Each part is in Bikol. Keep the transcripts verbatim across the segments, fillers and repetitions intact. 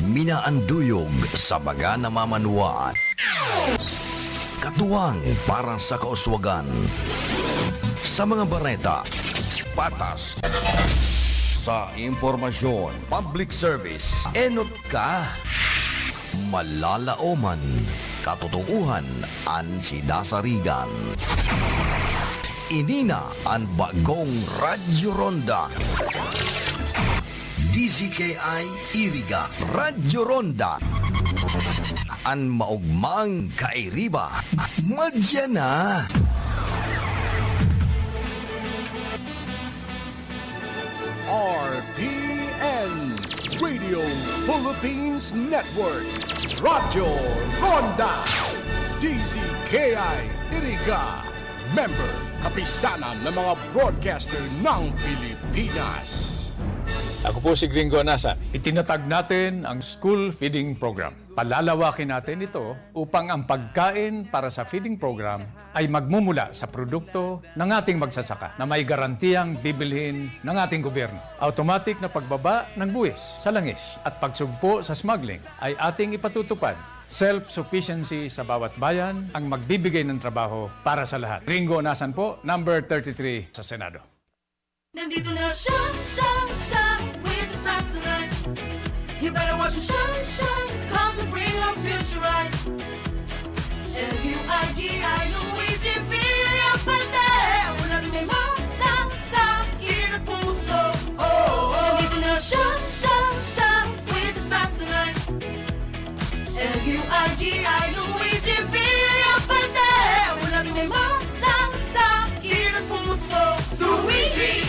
Minaanduyog sa mga namamanwaan. Katuwang para sa kauswagan. Sa mga bareta, patas. Sa impormasyon, public service, enot ka. Malalaoman, katotoohan an sinasarigan. Ini na an bagong Radyo Ronda. D Z K I Iriga, Radyo Ronda. An maogmang kairiba, madya na. R P N, Radio Philippines Network, Radyo Ronda, D Z K I Iriga, member, Kapisanan ng mga Broadcaster ng Pilipinas. Ako po si Gringo Anasan. Itinatag natin ang school feeding program. Palalawakin natin ito upang ang pagkain para sa feeding program ay magmumula sa produkto ng ating magsasaka na may garantiyang bibilhin ng ating gobyerno. Automatic na pagbaba ng buwis sa langis at pagsugpo sa smuggling ay ating ipatutupad. Self-sufficiency sa bawat bayan ang magbibigay ng trabaho para sa lahat. Gringo Anasan po, number thirty-three sa Senado. Nandito na siya, siya, siya, with the stars tonight. You better watch him shine, shine, 'cause he'll bring our future right. L U I G I, Luigi Villafuerte. Una rin may moda sa kirot puso. Oh, oh. Nandito na siya, siya, siya, with the stars tonight. L U I G I, Luigi Villafuerte. Una rin may moda sa kirot puso. Luigi!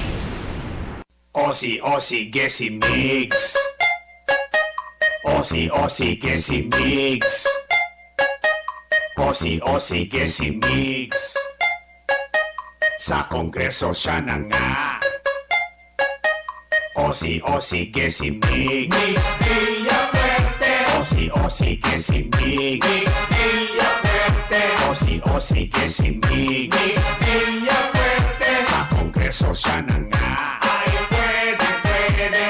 Osi-osi, gesi, migs. Osi-osi, gesi, migs. Osi-osi, gesi, migs. Sa Kongreso siya na nga. Osi-osi, gesi, migs. Migs Villafuerte. Osi-osi, gesi, migs. Migs Villafuerte. Osi-osi, gesi, migs. Migs Villafuerte. Sa Kongreso siya na nga. Ay, pwede, pwede.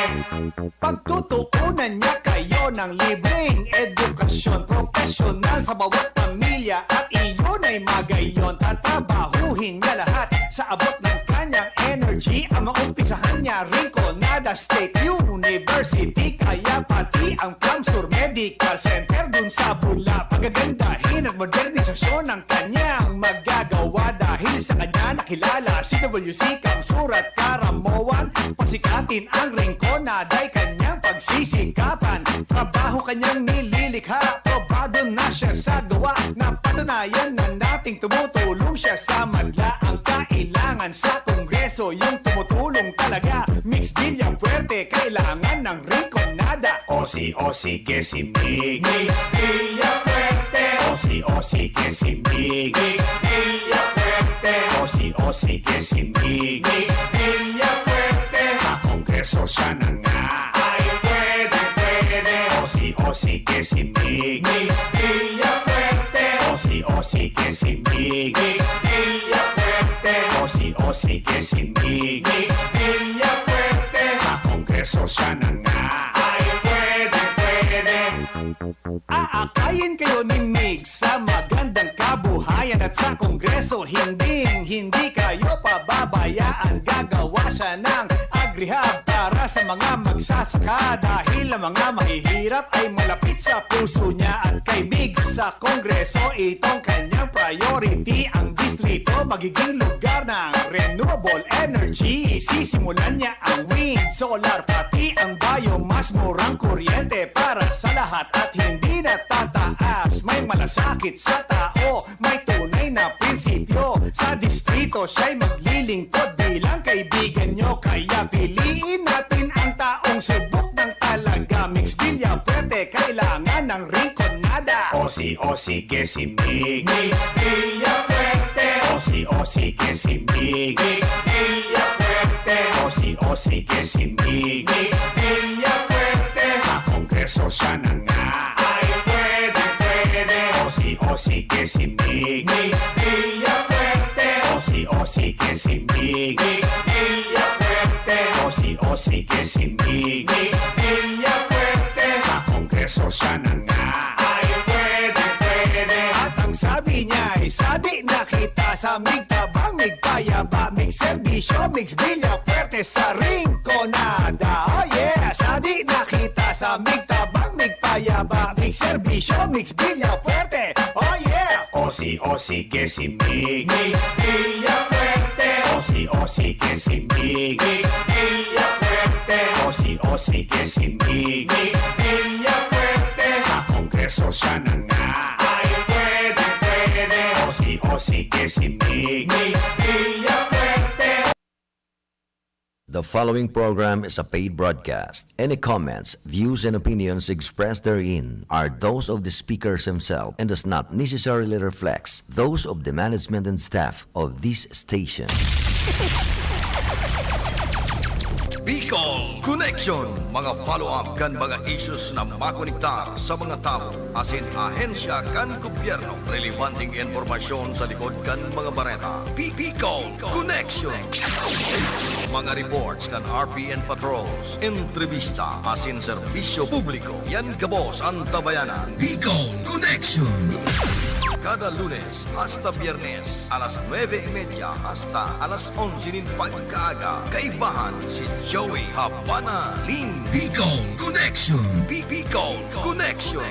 Pagtutuunan niya kayo ng libreng edukasyon, profesyonal sa bawat pamilya, at iyon ay magayon. Tatrabahuhin niya lahat sa abot ng kanyang energy. Ang maumpisahan niya, Rinconada State University, kaya pati ang CamSur Medical Center dun sa Bula. Pagagandahin at modernisasyon ang kanyang magagawa. Dahil sa kanya nakilala si W C, CamSur at Caramoan. Pasikatin ang Rinconada ay kanyang pagsisikapan. Trabaho kanyang nililikha, probado na siya sa gawa. Napatunayan na nating tumutulong siya sa madla. Ang kailangan sa Kongreso, yung tumutulong talaga. Migs Villafuerte, kailangan ng Rinconada. Osi-osi, gesi, migs. Migs Villafuerte. Osi-osi, gesi, migs. Migs Villafuerte. Osi-osi, gesi, migs. Migs Villafuerte. Sa Kongreso siya na nga. Ay, pwede, pwede. Osi-osi, gesi, migs. Migs Villafuerte. Osi-osi, gesi, migs. Migs Villafuerte. Osi-osi, gesi, migs. Migs Villafuerte. Sa Kongreso siya na nga. Ay, pwede, pwede. Aakayin kayo ni Migs sa magandang kabuhayan at sa Kongreso, hinding-hindi kayo pababayaan. Gagawa siya ng agrihab para sa mga magsasaka, dahil ang mga mahihirap ay malapit sa puso niya. At kay Migs sa Kongreso, itong kanyang priority. Ang distrito magiging lugar ng renewable energy. Sisimulan niya ang wind, solar, pati ang biomass. Murang kuryente para sa lahat at hindi natataas. May malasakit sa tao, may tunay na prinsipyo. Sa distrito, siya'y maglilingkod bilang kaibigan nyo. Kaya piliin natin ang taong subok ng talaga. Migs Villafuerte, kailangan ng Rinconada. Osi-osi, gesi, migs. Migs Villafuerte. Osi-osi, gesi, migs. Migs Villafuerte. Osi-osi, gesi, migs. Migs Villafuerte. Sa Kongreso siya na nga. Ay, pwede, pwede. Osi-osi, gesi, migs. Migs Villafuerte. Osi-osi, gesi, migs. Migs Villafuerte. Osi-osi, gesi, migs. Migs Kongreso siya na nga. Ay, pwede, pwede. At ang sabi niya ay, "Sadi na kita sa migtabang, migpayaba, migserbisyo, migsbilya puwerte sa Rinconada." Oh yeah! Sadi na kita sa migtabang, migpayaba, migserbisyo, migsbilya puwerte. Oh yeah! Osi-osi que si Mig. Migsbilya puwerte. Osi-osi que si Mig. Migsbilya puwerte. Osi-osi que si Mig. Migsbilya puwerte. Sa Kongreso siya na nga. Ay, pwede, pwede. Osi-osi que si Mig. Migsbilya puwerte. The following program is a paid broadcast. Any comments, views, and opinions expressed therein are those of the speakers himself and does not necessarily reflect those of the management and staff of this station. Bicol Connection, mga follow-up kan mga issues na makonektar sa mga tawo asin ahensya kan gobyerno. Relebanteng impormasyon sa likod kan mga bareta. Bi-, Bicol Connection. Mga reports kan R P N patrols, entrevista asin serbisyo publiko. Yan gabos an Tabayanan. Bicol Connection. Kada Lunes hasta Biyernes, alas nuebe y media hasta alas onse nin pagkaaga. Kaibahan si Joey Habana Lim. Bicol Connection. Bi-, Bicol Connection.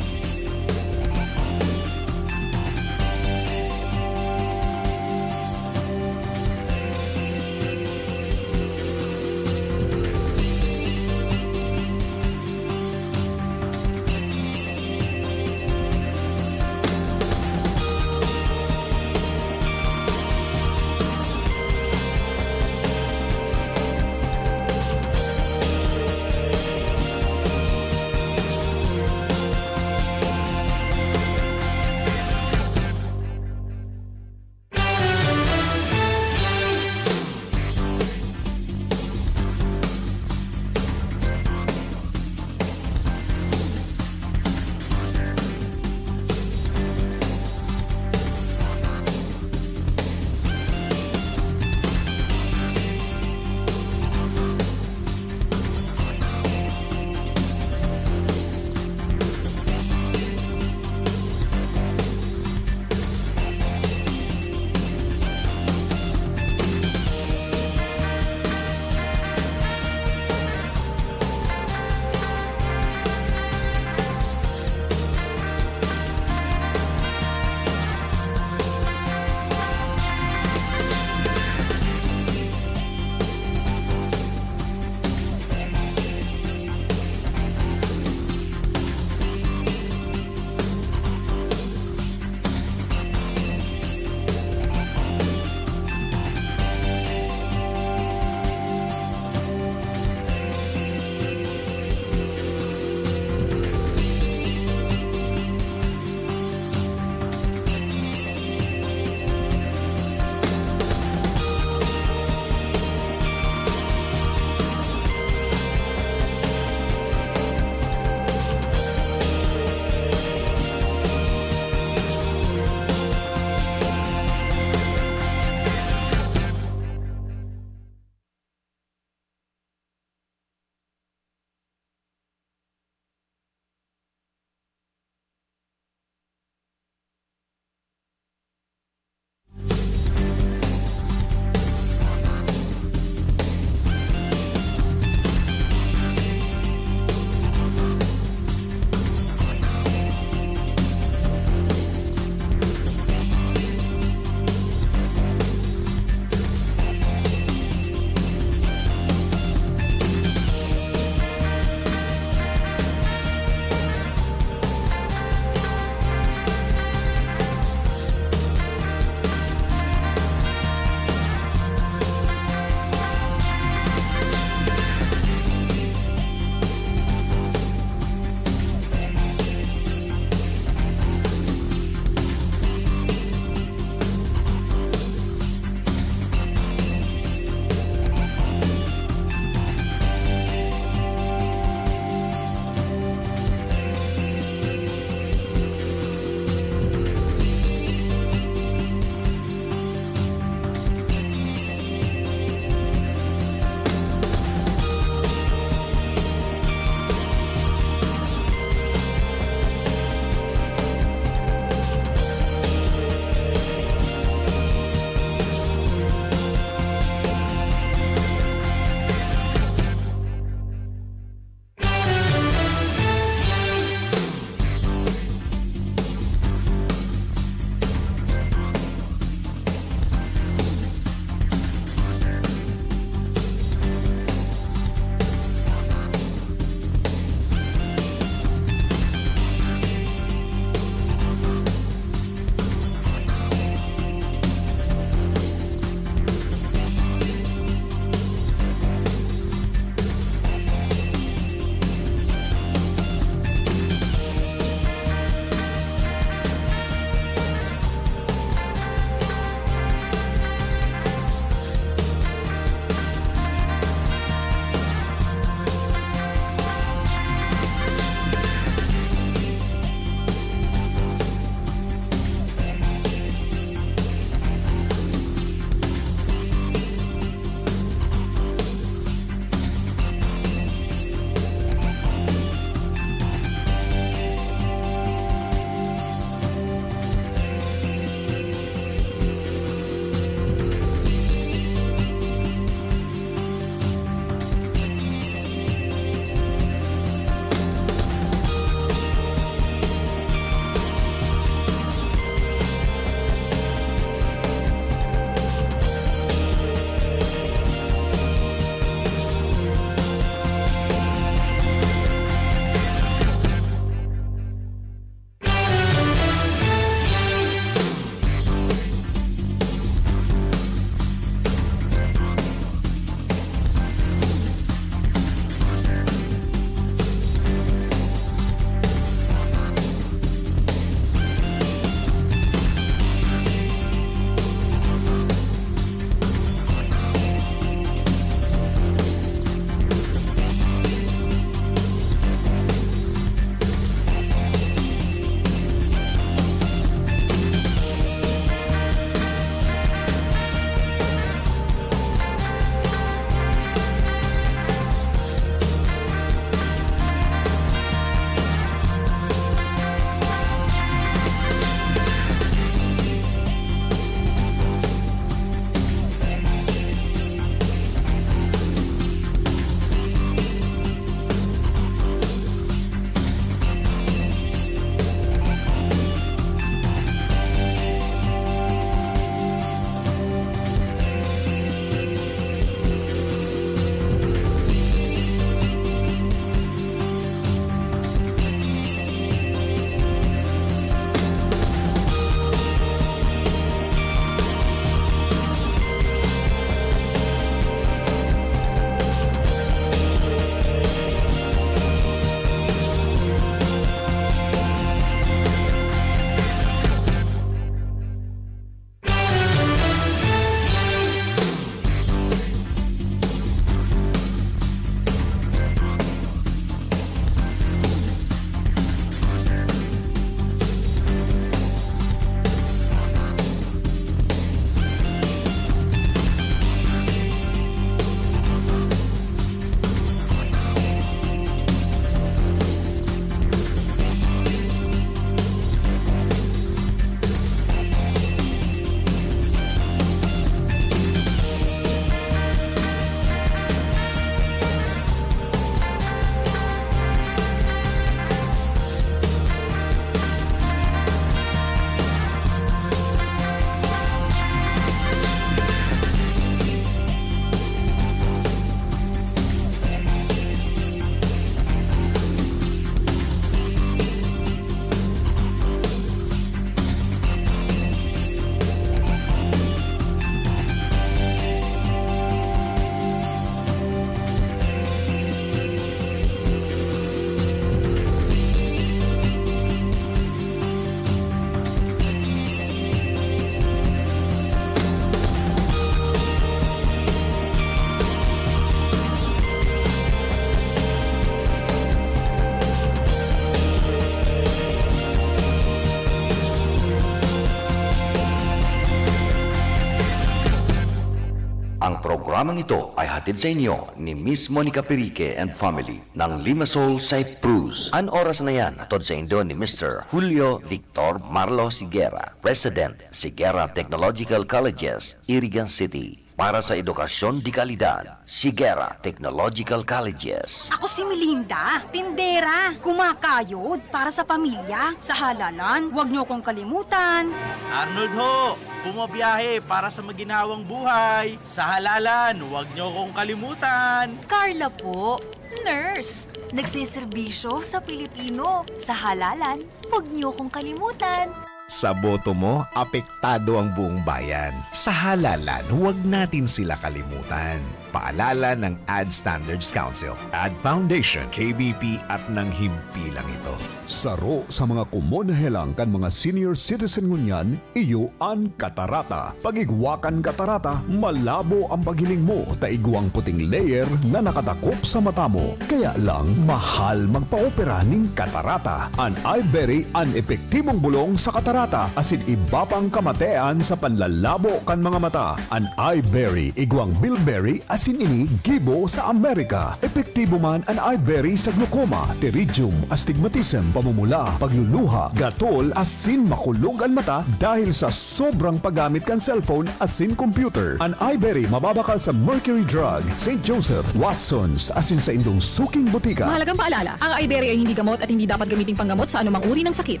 Programang ito ay hatid sa inyo ni Miss Monica Perique and family ng Limassol, Cyprus. An oras na yan, hatod sa indo ni Mister Julio Victor Marlo Sigera, President, Sigera Technological Colleges, Irigan City. Para sa edukasyon de kalidad, Sigera Technological Colleges. Ako si Melinda, tindera, kumakayod para sa pamilya. Sa halalan, huwag niyo akong kalimutan. Arnold ho, pumabiyahe para sa maginhawang buhay. Sa halalan, huwag niyo akong kalimutan. Carla po, nurse, nagseserbisyo sa Pilipino. Sa halalan, huwag niyo akong kalimutan. Sa boto mo, apektado ang buong bayan. Sa halalan, huwag natin sila kalimutan. Paalala ng Ad Standards Council, Ad Foundation, K B P at ng himpilang ito. Saro sa mga komon na helang kan mga senior citizen ngunyan, iyo an katarata. Pag-igwa kan katarata, malabo an paghiling mo ta igwang puting layer na nakadakop sa mata mo. Kaya lang, mahal magpa-opera nin katarata. An Iberry an epektibong bolong sa katarata asin iba pang kamatean sa panlalabo kan mga mata. An Iberry, igwang bilberry asin ini gibo sa Amerika. Epektibo man an Iberry sa glaucoma, pterygium, astigmatism, pamumula, pagluluha, gatol asin makulog an mata dahil sa sobrang paggamit kan cellphone asin computer. An Iberry mababakal sa Mercury Drug, Saint Joseph, Watson's asin sa indong suking botika. Mahalagang paalala, ang Iberry ay hindi gamot at hindi dapat gamiting panggamot sa anumang uri ng sakit.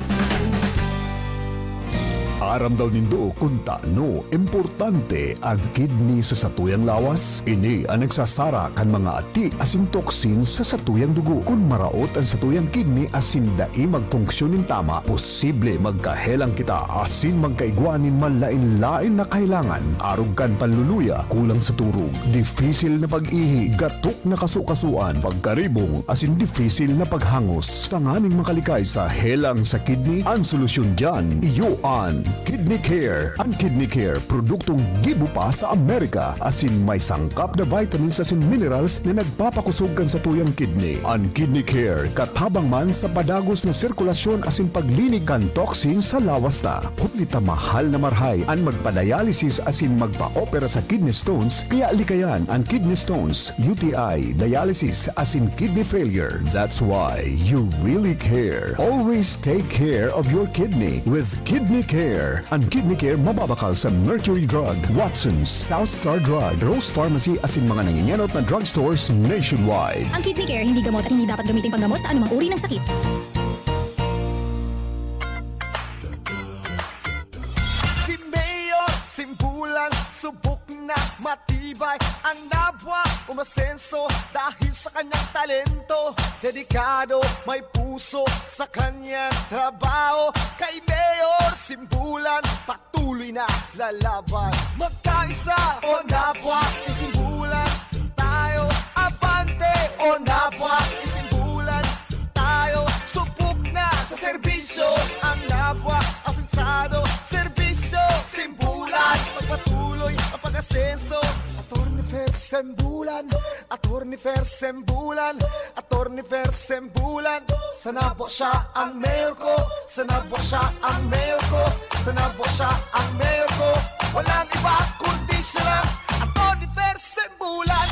Aram daw nindo kun tano importante an kidney sa satuyang lawas? Ini an nagsasara kan mga ati asin toxins sa satuyang dugo. Kun maraot an satuyang kidney asin dai magfunksyon nin tama, posible magkahelang kita asin magkaigwa nin malain-lain na kahelangan, arog kan panluluya, kulang sa turog, difisil na pag-ihi, gatok na kasukasuan, pagkaribong, asin difisil na paghangos. Tanganing makalikay sa helang sa kidney, an solusyon diyan, iyo an Kidney Care. An Kidney Care, produktong gibo pa sa Amerika, asin may sangkap na vitamins asin minerals na nagpapakosog kan satuyang kidney. An Kidney Care, katabang man sa padagos na sirkulasyon asin paglinig kan toxin sa lawas ta. Huli ta mahal na marahay an magpa-dialysis asin magpa-opera sa kidney stones, kaya likayan an kidney stones, U T I, dialysis, asin kidney failure. That's why you really care. Always take care of your kidney with Kidney Care. An Kidney Care mababakal sa Mercury Drug, Watson's, South Star Drug, Rose Pharmacy asin mga nangingenot na drugstores nationwide. Ang Kidney Care hindi gamot at hindi dapat gamiting panggamot sa anumang uri ng sakit. Si Mayor Simbulan, subok na matibay ang nabwa, umasenso dahil sa kanyang talento. Dedikado, may puso sa kanyang trabaho. Kay Mayor Simbulan, patuloy na lalaban. Magkaisa, o nabwa, isimbulan tayo. Abante, o nabwa, isimbulan tayo. Subok na sa serbisyo ang nabwa, asensado, serbisyo, simbulan. Pagpatuloy ang pag-asenso. Attorney Fer Sembulan, Attorney Fer Sembulan, Attorney Fer Sembulan. Sa nabwa siya ang mayor ko, sa nabwa siya ang mayor ko, sa nabwa siya ang mayor ko. Walang iba kundi siya lang, Attorney Fer Sembulan.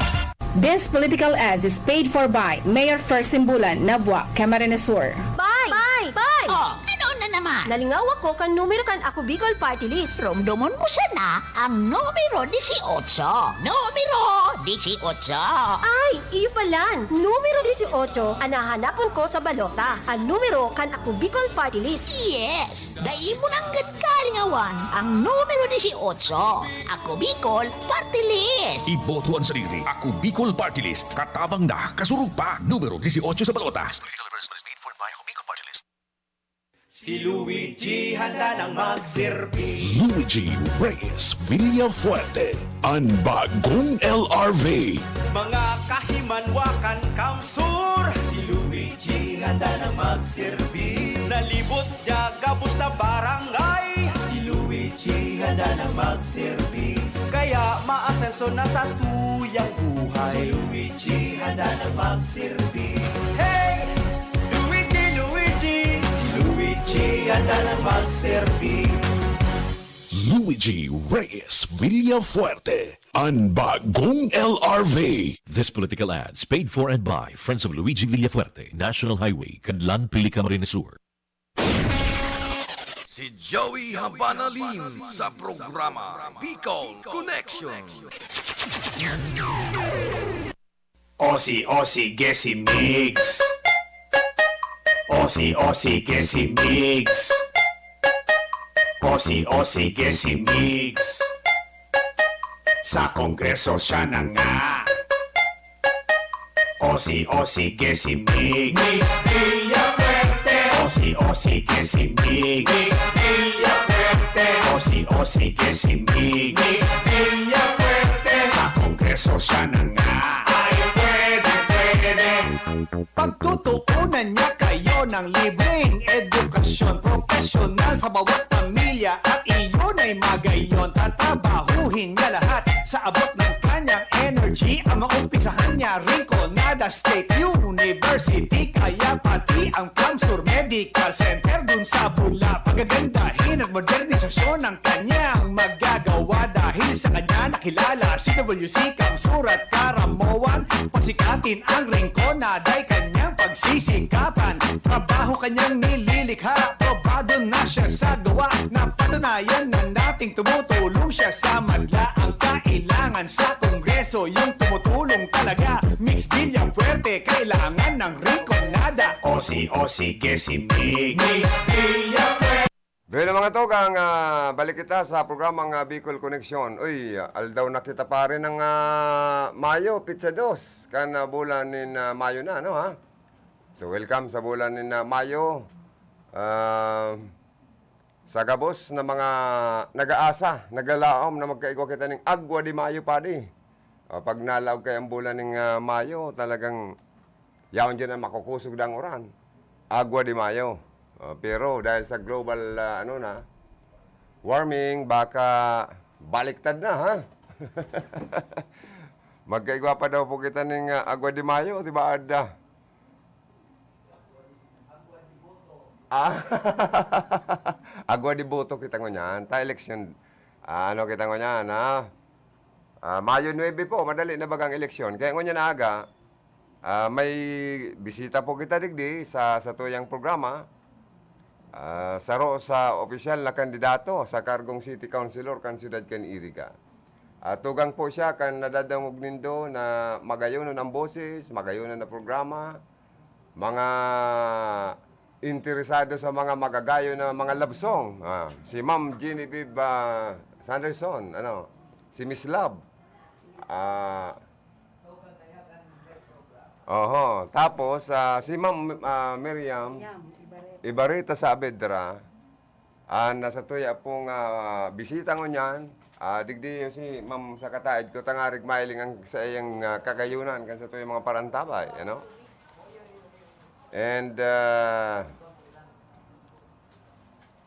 This political ads is paid for by Mayor Fer Sembulan, Nabua, Camarines Sur. Bay! Bay! Bay! Oh, ano na naman? Nalingaw ako kan numero kan Ako Bicol Party List. Romdomon mo siya na ang numero dieciocho. Numero dieciocho. Ay, iyo palan. Numero dieciocho an hahanapon ko sa balota. An numero kan Ako Bicol Party List. Yes! Dai mo nanggad kalingawan ang numero dieciocho. Ako Bicol Party List! Iboto an sadiri. Ako Bicol Party List. Katabang na, kasurog pa. Numero dieciocho sa balota. Political advertisements paid for by Ako Bicol Party List. Si Luigi handa nang magserbi. Luigi Reyes Villafuerte, an bagong L R V. Mga kahimanwakan, kamsur. Si Luigi handa nang magserbi. Nalibot niya gabos na barangay. Si Luigi handa nang magserbi. Kaya maasenso na sa tuyang buhay. Si Luigi handa nang magserbi. Hey! Luigi, Luigi! Si Luigi handa nang magserbi. Luigi Reyes Villafuerte, An bagong L R V. This political ads paid for and by Friends of Luigi Villafuerte, National Highway, Cadlan, Pili, Camarines Sur. Si Joey Habana Lim sa programa Bicol Connection. Osi, osi, gesi mix. Osi, osi, gesi mix. Osi, osi, gesi mix. Sa Kongreso siya na nga. Osi, osi, gesi mix. Mix Villafuerte. Osi, osi, gesi mix. Mix Villafuerte. Osi, osi, gesi mix. Mix Villafuerte. Sa Kongreso siya na nga. Ay, pwede, pwede. Pagtutuunan niya kayo ng libreng edukasyon profesyonal sa bawat pamilya at iyon ay magayon. Tatabahuhin niya lahat sa abot ng kanyang energy. Ang maumpisahan niya, Rinconada State University, kaya pati ang CamSur Medical Center dun sa Bula. Pagagandahin at modernisasyon ang kanyang magagawa. Dahil sa kanya nakilala si W C, CamSur at Caramoan. Pasikatin ang Rinconada ay kanyang pagsisikapan. Trabaho kanyang nililikha, probado na siya sa gawa. Napatunayan na nating tumutulong siya sa madla. Ang kailangan sa Kongreso, yung tumutulong talaga. Mix Villafuerte, kailangan ng Rinconada. Osi, osi, gesi mix. Mix Villafuerte. Bueno, mga tugang, ah, balik kita sa programang, ah, Bicol Connection. Uy, aldaw na kita, pare, ng, ah, Mayo, pitsa dos, kan, ah, bulan nin, ah, Mayo na, no, ha? So, welcome sa bulan nin, ah, Mayo. Ah, sa gabos na mga nag-aasa, naglalaom na magkaigwa kita ning Agua de Mayo, padi. Ah, pag nalaog kayo ang bulan ning, ah, Mayo, talagang yaon dyan ang makukusog na ang uran. Agua de Mayo. Ah, pero dahil sa global, ah, ano na, warming, baka baliktad na, ha? Magkaigwa pa daw po kita ning, ah, Agua de Mayo, di ba, Ada? Ah, Agua de Boto kita ngunyan. Ta eleksyon, ah, ano kita ngunyan, ha? Ah, Mayo nuebe po, madali na bagang eleksyon. Kaya ngunyan na aga, ah, may bisita po kita digdi sa, sa tuyang programa. Ah, saro sa opisyal na kandidato sa kargong City Councilor kan siyudad kan Iriga. Ah, tugang po siya kan nadadangog nindo na magayonon ang boses, magayonon na programa, mga interesado sa mga magagayon na mga love song. Ah, si Ma'am Genevieve, ah, Sanderson, ano, si Miss Love. Ah, oho. Tapos, ah, si Ma'am, ah, Miriam Yam, Ibareta. Ibareta Saavedra. Ah, nasa tuya pong, ah, bisita ngunyan. Ah, digdi si Ma'am sa kataed ko, tangarig mailing ang sa iyang, ah, kagayunan kan sa tuyang mga parantabay, ano? And, ah,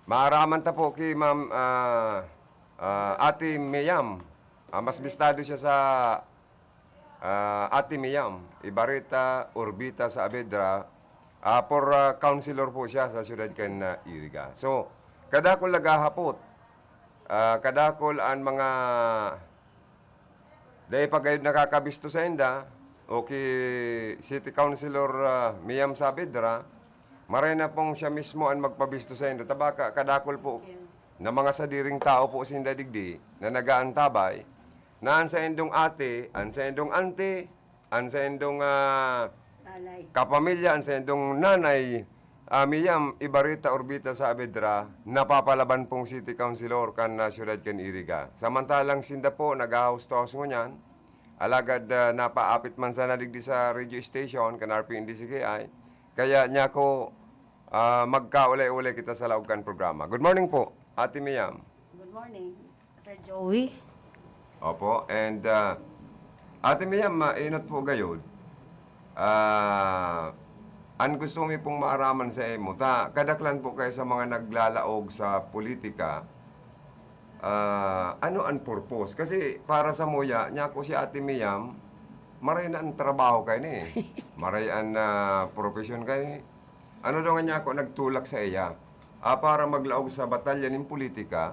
maaraman ta po ki Ma'am, ah, ah, Ate Miyam. Ah, mas bistado siya sa, ah, Ate Miyam Ibareta Urbita Saavedra. Ah, for, ah, councilor po siya sa siyudad kan, ah, Iriga. So, kadakul naghahapot, ah, kadakul an mga dai pa gayod nakakabisto sainda, o ki City Councilor, ah, Miyam Saavedra, maray na pong siya mismo an magpabisto saindo. Ta baka kadakul po na mga sadiring tao po sinda digdi na nag-aantabay, na an saindong ate, an saindong auntie, an saindong, ah, Nanay. Kapamilya, an saindong nanay, ah, Miyam Ibarita Urbita Saavedra, napapalaban pong city councilor kan, ah, siyudad kan Iriga. Samantalang sinda po, naghahouse to house ngunyan, alagad, ah, napaapit man sana digdi sa radio station, kan R P N D C K I. Kaya niya ko, ah, magkaulay-ulay kita sa laog kan programa. Good morning po, Ate Miyam. Good morning, Sir Joey. Opo, and, ah, Ate Miyam, mainot po gayod. Ah, an gusto mi pong maaraman sa imo, ta kadaklan po kayo sa mga naglalaog sa politika. Ah, ano an purpose? Kasi para sa muya, niya ko si Ate Miyam, maray na ang trabaho kayo ni. Maray an, ah, profesyon kayo ni. Ano daw nga niya ako nagtulak sa iya? Ah, para maglaog sa batalya nin politika,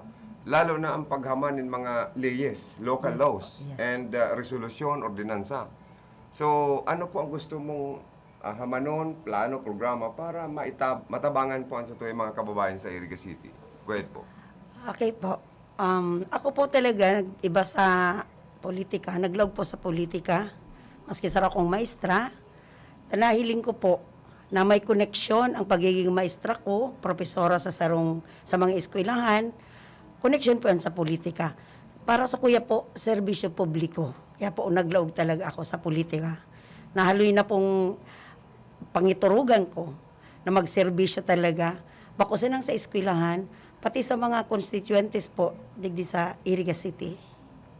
lalo na ang paghaman nin mga leyes, local Yes laws, po, yes. and, ah, resolusyon, ordinansa. So, ano po ang gusto mong, ah, hamanon, plano, programa para maitab-, matabangan po ang satuyang mga kababayan sa Iriga City? Go ahead po. Okay po. Um, ako po talaga, nag-iba sa politika, naglaog po sa politika, maski sa akong maestra, ta nahiling ko po na may koneksyon ang pagiging maestra ko, propesora sa sarong, sa mga eskwelahan, koneksyon po yan sa politika. Para sa kuya po, serbisyo publiko. Kaya po naglaog talaga ako sa politika. Nahaloy na pong pangiturugan ko na magserbisyo talaga, bako sanang sa eskwelahan, pati sa mga constituentes po, digdi sa Iriga City.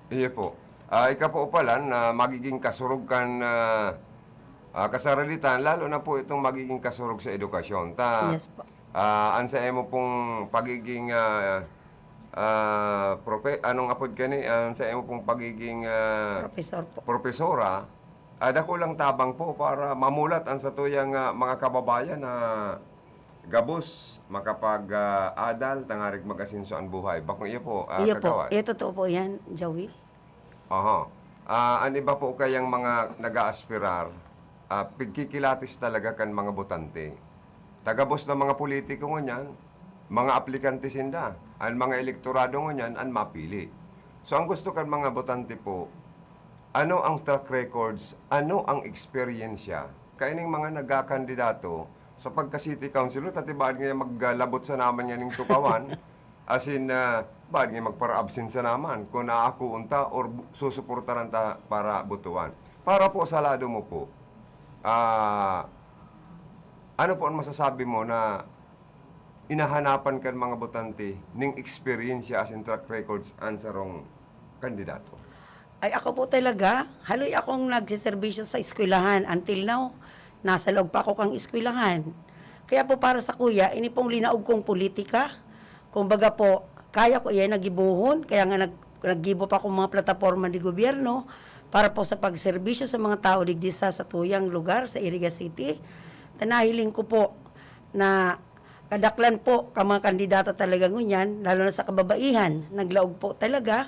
Iyo po. Ah, ika po pala na magiging kasurog kan, ah, ah, kasaralitan, lalo na po itong magiging kasurog sa edukasyon. Ta, Yes po. ah, ang sa imo pong pagiging, ah, ah, prope-, anong apod ka ni? Ang sa imo pong pagiging, ah, Professor po. Profesora, ah, dakulang tabang po para mamulat ang satuyang, ah, mga kababayan na gabos makapag, ah, adal, tangarig mag-asenso ang buhay. Bakong iyo po, ah, Iyo po. kagawad? Iyo, totoo po yan, Joey. Aha. Ah, an iba po kayang mga nag-aaspirar, ah, pigkikilatis talaga kan mga botante. Tagabos na mga politiko ngunyan, mga aplikante sinda. An mga elektorado ngunyan, an mapili. So, ang gusto kan mga botante po, ano ang track records, ano ang eksperyensya? Kaining mga nagkakandidato, sa pagka-city council, ta tibaad nga maglalabot sana man yan ning tukawan, as in, ah, baad nga magpara-absent sana man, kung naakuon ta or bu-, susuportaran ta para botohan. Para po sa lado mo po, ah, ano po ang masasabi mo na inahanapan kan mga botante ning eksperyensya as in track records an sarong kandidato? Ay, ako po talaga, haloy akong nagsiserbisyo sa eskwelahan. Until now, nasa laog pa ako kang eskwelahan. Kaya po, para sa kuya, ini pong linaog kong politika. Kumbaga po, kaya ko iyan nagibohon, kaya nga nag-, naggibo pa akong mga plataporma de gobyerno para po sa pagserbisyo sa mga tao digdi sa satuyang lugar, sa Iriga City. Ta nahiling ko po na kadaklan po ka mga kandidato talaga ngunyan, lalo na sa kababaihan, naglaog po talaga.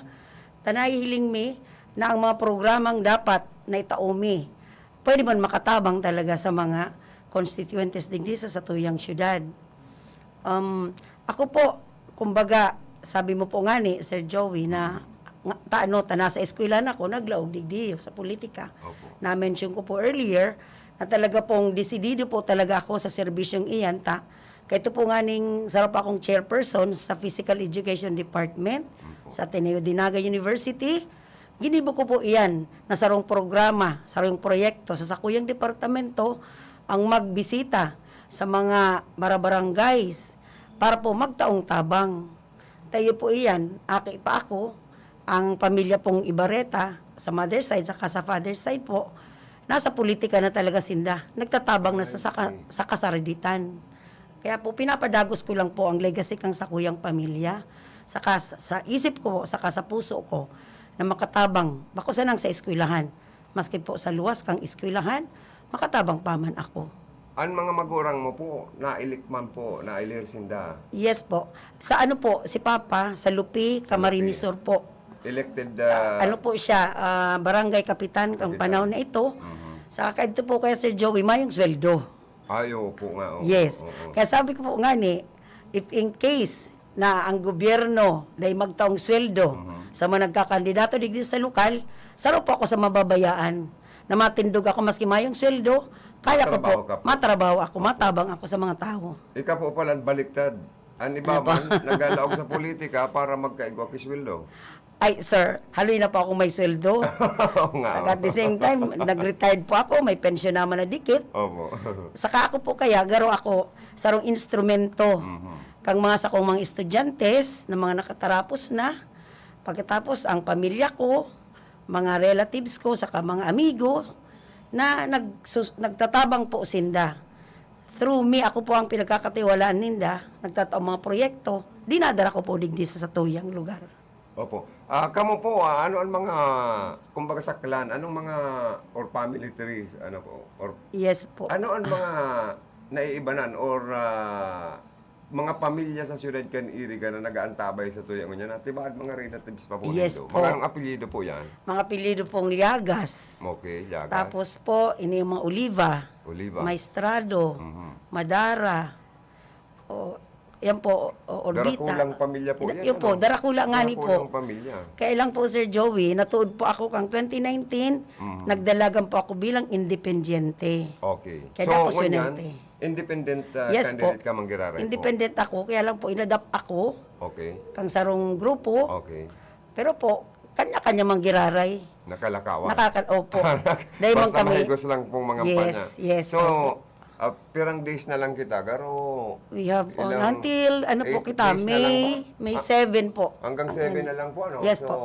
Ta nahihiling mi na ang mga programang dapat na itao mi, pwede man makatabang talaga sa mga constituentes digdi sa satuyang syudad. Um, ako po, kumbaga, sabi mo po ngani, Sir Joey, na nga, ta, ano, ta nasa eskwelahan ako, naglaog digdi sa politika. Opo. Na-mention ko po earlier na talaga pong desidido po talaga ako sa serbisyong iyan, ta. Kaya ito po nga ning sarap akong chairperson sa Physical Education Department Opo. sa Ateneo de Naga University. Ginibo ko po iyan na sarong programa, sarong proyekto sa sakuyang departamento ang magbisita sa mga barabarangays para po magtaong tabang. Tayo po iyan, aki pa ako, ang pamilya pong Ibareta, sa mother side, saka sa father side po, nasa politika na talaga sinda. Nagtatabang na sa, sa, ka- sa kasaraditan. Kaya po, pinapadagos ko lang po ang legacy kang sakuyang pamilya. Saka sa, sa isip ko, saka sa puso ko, na makatabang, bako sanang sa eskwelahan. Maski po sa luwas kang eskwelahan, makatabang pa man ako. An mga magurang mo po, nailik man po, nailir sinda. Yes po. Sa ano po, si Papa, sa Lupi, Camarines Sur po. Elected, ah, Ano po siya, ah, barangay kapitan kang Kapitan. Panahon na ito. Mhm. Sa kadto po kaya, Sir Joey, mayong sweldo. Ay, opo nga. Oo, Yes. oo. Kaya sabi ko po nga ni, if in case na ang gobyerno dahil magtaong sweldo Mhm. sa mga nagkakandidato digdi sa lokal, saro po ako sa mababayaan na matindog ako maski mayong sweldo, kaya ko po, Matrabaho ka po. matrabaho ako, matabang ako sa mga tao. Ika po pala, baliktad. An iba Ano ba? Man, nagalaog sa politika para magkaigwa ki sweldo. Ay, sir, haloy na po akong may sweldo. Oo nga, Saka at the oo. Same time, nag-retired po ako, may pensyon naman na dikit. Opo. Saka ako po kaya, garo ako sarong instrumento Mhm. kang mga sakong mga estudyante na mga nakatarapos na. Pagkatapos, ang pamilya ko, mga relatives ko, saka mga amigo na nagsus- nagtatabang po sinda. Through me, ako po ang pinagkakatiwalaan ninda, nagtataong mga proyekto, dinadara ko po digdi sa satuyang lugar. Opo. Ah, kamo po, ah, ano ang mga, kumbaga sa clan, anong mga, or family trees, ano po? Or Yes po. ano ang mga naiibanan or, ah, mga pamilya sa siyudad kan Iriga na nag-aantabay sa tuya ngunyan, na tibaad mga relatives pa po Yes nindo. po. Mga anong apelyido po yan? Mga apelyido pong Llagas. Okay, Llagas. Tapos po, ini yung mga Oliva, Oliva. Maestrado, Mhm. Madara, o, yan po, o, Orbita. Darakulang pamilya po Ina- yan, yun po, ano? Darakula nga ni po. Darakulang pamilya. Kaya lang po, Sir Joey, natuod po ako kang twenty nineteen, Mhm. nagdalagan po ako bilang independyente. Okay. Kaya So, di ako ngunyan, swinerte. independent, ah, Yes po. candidate ka, Manggiraray po? Independent ako, kaya lang po, inadapt ako Okay. kang sarong grupo. Okay. Pero po, kanya-kanya manggiraray. Nakalakawan. Nakaka-, opo. Dahil man Basta kami, mahigos lang pong mga Yes, panya. yes, So, opo. ah, pirang days na lang kita, garo We have, oh, ilang until, ano po eight kita, days na lang May, po. May Ah, seven po. hanggang seven Ayan. na lang po, ano? Yes So, po.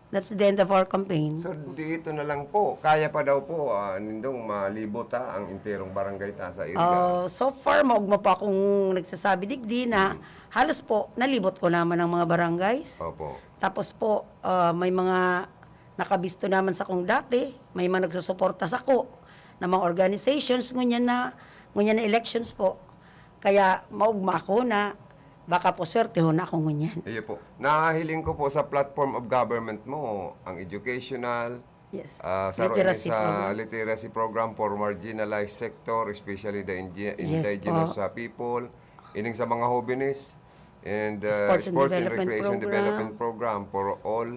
That's the end of our campaign. So, dito na lang po. Kaya pa daw po, ah, nindong malibot, ah, ang enterong barangay ta sa area. Ah, so far, maugma pa akong nagsasabi digdi na Mm. halos po, nalibot ko naman ang mga barangays. Opo. Tapos po, ah, may mga nakabisto naman sa kong dati, may mga nagsusuporta sa ko na mga organizations, ngunyan na, ngunyan na elections po. Kaya maugma ako na baka po swertehon na ako ngunyan. Iyo po. Nahiling ko po sa platform of government mo, ang educational, Yes. ah, saro ini Literacy sa program. literacy program for marginalized sector, especially the indi- Yes indigenous po. ah, people, ining sa mga hobenes, and ah, Sports and sports and Development recreation Program. development program for all.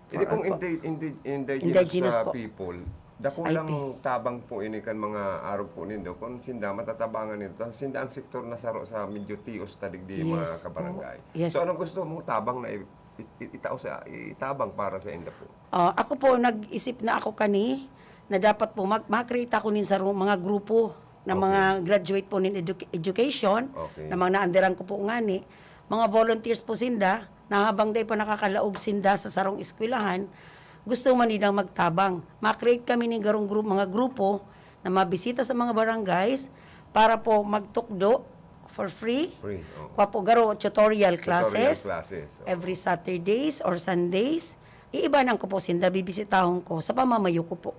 Hindi For pong all po. indi- indi- indigenous Indigenous ah, po. people, dakulang I P. tabang po ini kan mga arog po nindo. Kung sinda, matatabangan nindo. Sinda ang sektor na saro sa medyo tios ta digdi, mga Yes po. kabarangay. Yes So, po. anong gusto mong tabang na i- i- i- itao sa, itabang para sa inda po? Ah, ako po, nag-isip na ako kani na dapat po mag- ma-create ako nin sarong mga grupo na Okay. mga graduate po nin educa- education, Okay. na mga naandiran ko po ngani, mga volunteers po sinda, na habang dai pa nakakalaog sinda sa sarong eskwelahan, gusto man nilang magtabang. Ma-create kami nin garong gru- mga grupo na mabisita sa mga barangays para po magtukdo for free. Free, oo. Kwa po, garo tutorial Tutorial classes classes, oo. every Saturdays or Sundays. Iibanan ko po sinda, bibisitahon ko sa pamamayo ko po.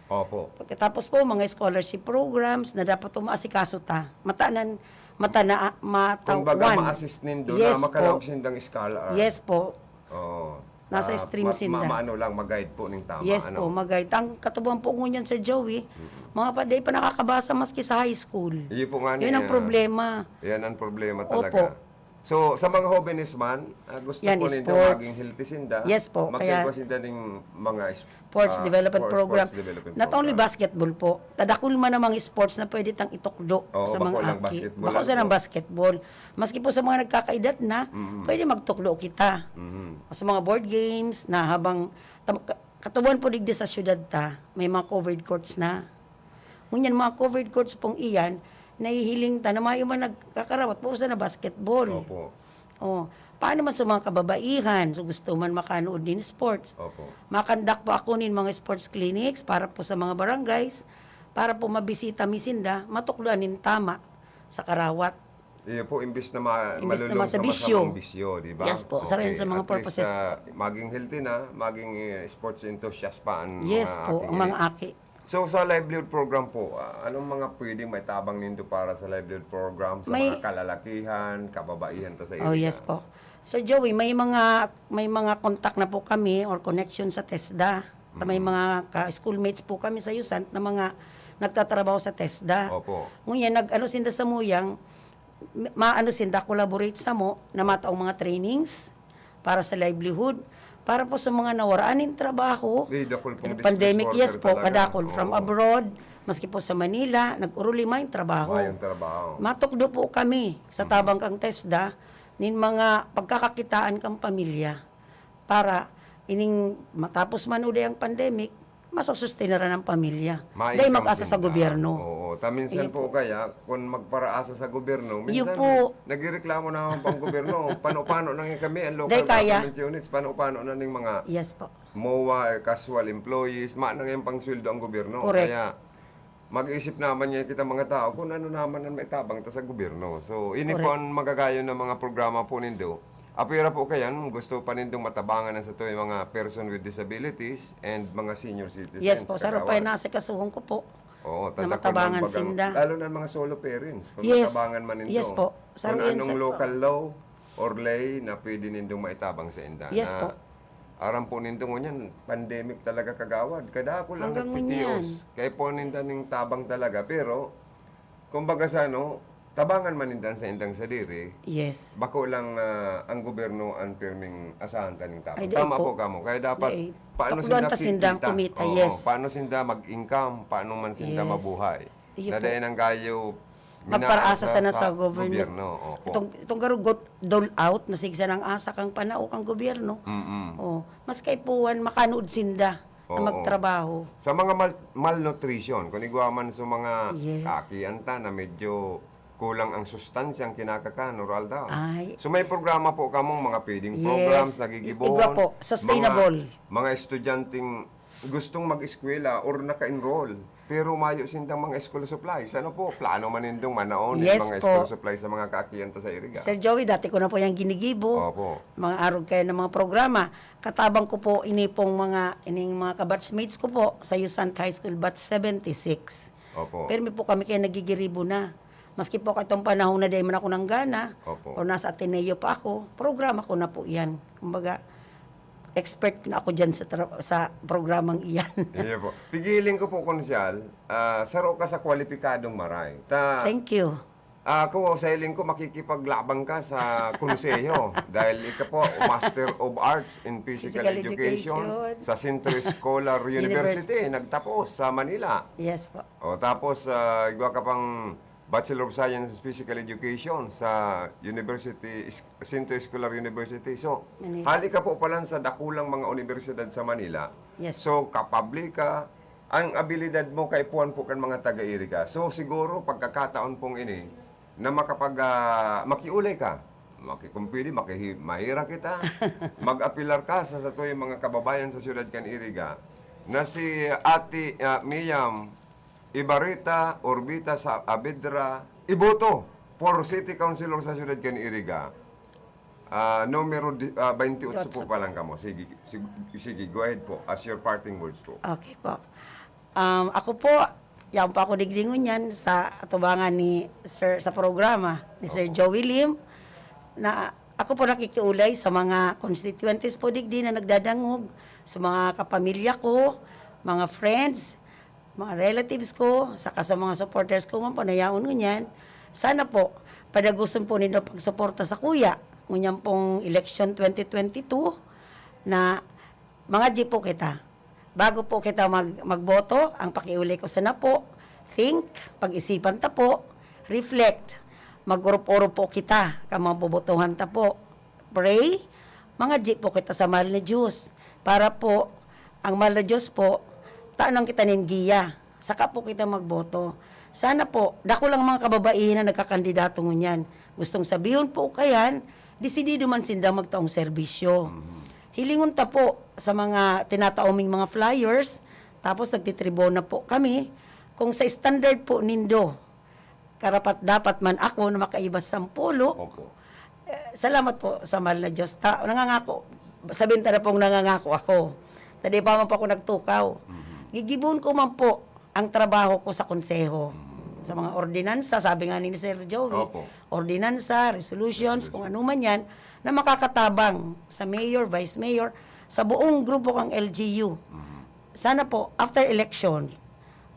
Opo. Pagkatapos po, mga scholarship programs na dapat po maasikaso ta. Matanan, matana, Kumbaga, matawan. ma-assist nindo Yes na makalaog po. sindang scholar. Yes po. Oo. Nasa Ah, stream ma- sinda. ma- maano lang, mag-guide po ning tama, Yes ano? po, mag-guide. Ang katubuan po ngunyan, Sir Joey, Mm. mga pa, di pa nakakabasa maski sa high school. Iyo po nga Yun ang niya. problema. Yan ang problema Opo. talaga. So, sa mga hobenes man, ah, gusto Yan, po nindo sports. maging healthy sinda, Yes po, kaya magkaigwa sinda ning mga is- Sports ah, Development for Program. sports development Not only program. basketball po. Tadakul man ang mga sports na pwede tang itukdo Oo, sa mga bako lang aki. basketball Bako lang sa nang po. basketball. Maski po sa mga nagkakaedad na, Mm. pwede magtukdo kita. Mm. Sa mga board games na habang tam- ka- katubuan po digdi sa syudad ta, may mga covered courts na. Ngunyan, mga covered courts pong iyan, nahihiling ta na mayo man nagkakarawat, puro sana basketball. Opo. Oh, paano man sa mga kababaihan, so gusto man makanood nin sports? Opo. Makandak po ako nin mga sports clinics para po sa mga barangays, para po mabisita mi sinda, matukdoan nin tama sa karawat. Iyo po, imbis na ma- Imbis na malulong sa masabisyo. masamang bisyo, di ba? Yes po, sa rin Okay, sa mga at least, purposes ah, po. maging healthy na, maging, eh, sports enthusiast pa ang Yes mga po, aki ang ini. mga aki. So, sa livelihood program po, ah, anong mga pwedeng maitabang nindo para sa livelihood program sa May mga kalalakihan, kababaihan ta sa Oh, area? yes po. Sir Joey, may mga, may mga contact na po kami or connection sa TESDA. May Mm. mga ka-schoolmates po kami sa USANT na mga nagtatrabaho sa TESDA. Opo. Ngunyan, nag-ano sinda sa muyang, ma-, maano sinda, collaborate samo na mataong mga trainings para sa livelihood, para po sa mga nawaraan nin trabaho. Di, dakul pong Pandemic, displaced yes worker po, talaga. kadakol. From Oo. abroad, maski po sa Manila, nag-urulima yung trabaho. Mayong trabaho. Matukdo po kami sa Mhm. tabang kang TESDA nin mga pagkakakitaan kang pamilya para ining matapos man ulit ang pandemic, masusustenaran ang pamilya. Dahil May mag-asa sa income sinda. gobyerno. Oo. Ta minsan Iyo po po. kaya, kung magparaasa sa gobyerno, Iyo minsan po. nagreklamo naman pang gobyerno. Pano-pano na nga kami, ang local Dahil kaya. government units, pano-pano na ning mga Yes po. MOA, casual employees, ma na nga yung pangsweldo ang gobyerno. Correct. Kaya, mag-isip naman nga kita mga tao kung ano naman ang maitabang ta sa gobyerno. So, ini po Correct. ang magagayon ng mga programa po nindo. Apira po kayan, gusto pa nindong matabangan ang sa tuwing mga person with disabilities and mga senior citizens, Yes po, sa kagawad. Rupay na asikasuhon ko po. Oo, na tanda ko matabangan nang bagang, sinda. Lalo na mga solo parents, kung Yes. matabangan man nindo, Yes po. Sa kung Royal anong Sa- local law or ley na pwede nindong maitabang sa inda Yes na po. Aram po nindo ngunyan, pandemic talaga kagawad. Kadako lang Hanggang nagtitios. Kaya po ninda ning tabang talaga. Pero, kumbaga sa ano, tabangan man ninda sa indang sadiri, Yes. bako lang ah, ang gobyerno ang pirming asahan ta ning tabang. Ay, di Tama po. po kamo. Kaya dapat, Di, paano pakuluan sinda ta sindang kikita? kumita, Oo, yes. Paano sinda mag-income? Paano man sinda Yes. mabuhay? Iyo Na po. dahil ang gayo, Magparaasa minaasa sana sa sa government. gobyerno. Opo. Itong, itong garugod, dole out, na sigsa ng asa kang panao kang gobyerno. Mm-mm. Oh, mas kaipuhan, makanood sinda na Oo. magtrabaho. Sa mga mal- malnutrition, kung igwa man sa mga Yes. kaakian ta na medyo kulang ang sustansyang kinakakan, oral daw. Ay. So may programa po kamong mga feeding Yes. programs, nagigibohon. Igwa po, sustainable. Mga, mga estudyanteng gustong mag-eskwela or naka-enroll, pero mayo sindang mga school supplies. Ano po, plano man nindong manaon yung Yes mga po. school supplies sa mga kaakian ta sa Iriga? Sir Joey, dati ko na po yung ginigibo. Opo. Mga arog kayo ng mga programa. Katabang ko po ini pong mga, ining mga kabatchmates ko po sa Yusant High School Batch seventy-six. Opo. Permi po kami kaya nagigiribo na. Maski po katong panahon na dahil man ako nanggana, Opo. o nasa Ateneo pa ako, programa ko na po yan. Kumbaga, expert na ako dyan sa, tra- sa programang iyan. Iya po. Pigiling ko po, Konsyal, ah, saro ka sa kwalipikadong maray. Ta, Thank you. Ako, sa hiling ko, makikipaglabang ka sa konseho dahil ika po, Master of Arts in Physical, Physical Education, Education. Sa Centro Escolar University, nagtapos sa Manila. Yes po. O, tapos, ah, igwa ka pang Bachelor of Science in Physical Education sa University, Centro Escolar University. So, Manila. Hali ka po pala sa dakulang mga universidad sa Manila. Yes. So, kapabli ka, ang abilidad mo, kaipuhan po kan mga taga-Iriga. So, siguro, pagkakataon pong ini, na makapag, ah, makiulay ka. Maki, kung pwede, makihi, mahira kita. Mag-apilar ka sa satoy mga kababayan sa siyudad kan Iriga na si Ate ah, Miyam Ibarita Orbita sa Abedra Iboto for City Councilor sa siyudad kan Iriga. Ah, numero di, ah, twenty-eight po Otso. Pa lang kamo. Sige, sige, sige, go ahead po as your parting words po. Okay po. Um, ako po, yan po ako digdi ngunyan sa atubangan ni Sir, sa programa ni Sir Opo. Joey Lim, na ako po nakikiulay sa mga constituents po digdi na nagdadangog, sa mga kapamilya ko, mga friends, mga relatives ko, saka sa mga supporters ko man po na yaon ngunyan. Sana po, padaguson po nindo pagsuporta sa kuya, ngunyan pong election twenty twenty-two, na mga G po kita. Bago po kita mag, magboto, ang pakiulay ko sana po, think, pag-isipan ta po, reflect, mag-urup-urup po kita, ka mga bobotohan ta po. Pray, mga G po kita sa mahal na Diyos. Para po, ang mahal na Diyos po, tanan kita nin giya. Saka po kita magboto. Sana po, dako lang mga kababaihan na nagkakandidato ngunyan. Gustong sabihon po kayan, desidido man sinda magtaong serbisyo. Hilingon ta po sa mga tinataoming mga flyers, tapos nagtitribona po kami, kung sa standard po nindo, karapat dapat man ako na makaiba sa sampulo, Opo. eh, salamat po sa mahal na Diyos. Ta, nangangako, sabihin ta na pong nangangako ako. Ta di pa man po ako nagtukaw. Gigibon ko man po ang trabaho ko sa konseho. Sa mga ordinansa, sabi nga ni Sir Joey, Opo. ordinansa, resolutions, kung ano man yan, na makakatabang sa mayor, vice mayor, sa buong grupo kang L G U. Sana po, after election,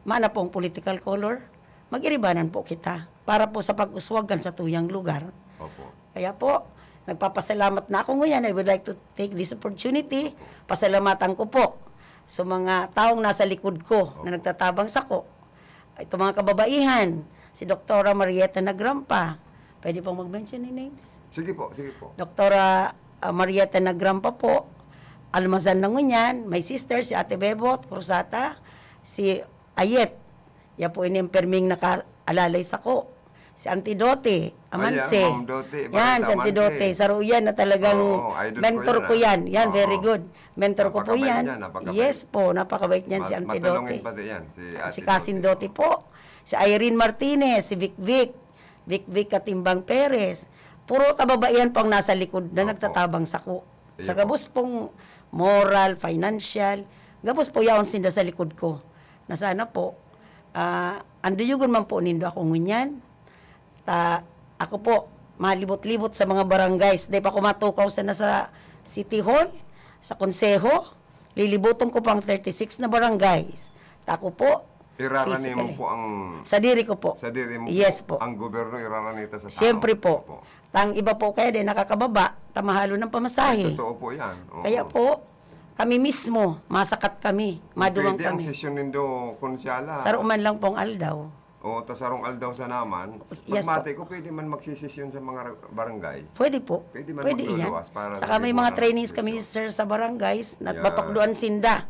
mana pong political color, mag-iribanan po kita para po sa pag-uswag kan satuyang lugar. Opo. Kaya po, nagpapasalamat na ako ngayon. I would like to take this opportunity. Pasalamatan ko po sa mga taong nasa likod ko na nagtatabang sako. Ito mga kababaihan, si Doktora Marieta Nagrampa. Pwede pong mag-mention ni names? Sige po, sige po. Doktora ah, Marieta Nagrampa po, Almazan na ngunyan, my sister, si Ate Bebot Cruzata, si Ayet, ya po ini ang perming nakaalalay sako. Si Auntie Dote Amanse. Ayan, Ma'am Dote, Yan, Barita si Auntie Amanse. Dote. Saro yan na talagang Oo, idol ko mentor yan, ko ah. yan. Yan, Oo. very good. Mentor ko po Napakabait yan. Niya, napakabait. Yes po, napakabait yan si Ma- Auntie matalungin Dote. pati yan, si Ate Si Cousin Dote. Dote po. Si Irene Martinez, si Vic Vic. Vic Vic Katimbang Perez. Puro kababaihan po ang nasa likod na Opo. nagtatabang sako. Iyo Sa po. gabos pong moral, financial, gabos po yaon sinda sa likod ko. Na sana po, Ah, ang duyogon man po nindo ako ngunyan. Ta, ako po, malibot-libot sa mga barangays. Dai pa ako matukaw sana sa City Hall, sa Konseho. Lilibuton ko pa ang thirty-six na barangays. Ta ako po, Irarani mo physically. po ang Sa diri ko po. Sa diri mo Yes po. po. Ang gobyerno irarani ta sa tao. Siyempre po. Opo. Tang iba po kaya din nakakababa, ta mahalo ng pamasahe. Totoo po yan. Oo. Kaya po, kami mismo, masakat kami, Kung maduwang pwede ang kami. sesyon nindo, Konsehal, ah. Saro man lang pong aldaw. Oo, ta sarong aldaw sa naman. Yes po. Magmati ko, pwede man magsisesyon sa mga ra-, barangay. Pwede po. Pwede man Pwede iyan. magluluwas para Saka may mga nalibutan ang trainings kami, sesyon. sir, sa barangays, na Yan. matukdoan sinda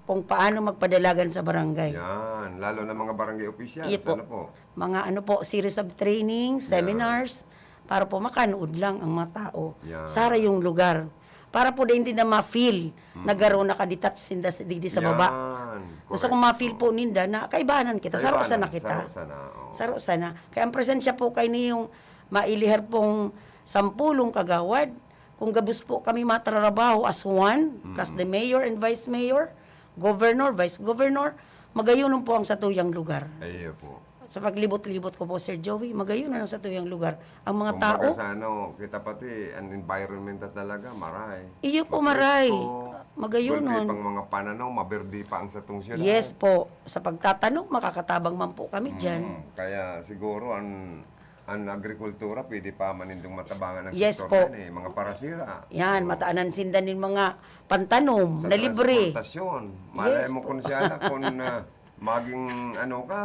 kung paano magpadalagan sa barangay. Yan. Lalo na mga barangay officials, Iya po. ano po? Mga ano po, series of training, Yan. seminars, para po makanood lang ang mga tao Yan. sa harayong lugar. Para po din, din na ma-feel na Mm. garo nakadetach sinda sa, digdi sa baba. Yan. Gusto Correct. kong ma-feel Oo. po ninda na kaibanan kita. Saro Kaibanan, sana kita. saro sana, oo. Saro sana. Kaya ang presensya po kayo niyong mailihar pong sampulong kagawad, kung gabos po kami matrarabaho as one, plus Mm. the mayor and vice mayor, governor, vice governor, magayunon po ang satuyang lugar. Ay, iyo po. Sa paglibot-libot ko po, Sir Joey, magayunon ang satuyang lugar. Ang mga Kumbaga tao, sa ano, kita pati, ang environment na talaga, maray. Iyo po, maray. Mapresko, Magayunon. gulpi pang mga pananaw, maberdi pa ang satong syudad. Yes po. Sa pagtatanom, makakatabang man po kami dyan. Mm, kaya siguro ang, ang agrikultura, pwede pa man nindong matabangan ang Yes sektor po. na yan eh, mga parasira. Yan, Oo. mataanan sinda nin mga pantanom Sa na libre. transportasyon. Malay Yes mo po. kung siya na, kung, ah, maging ano ka,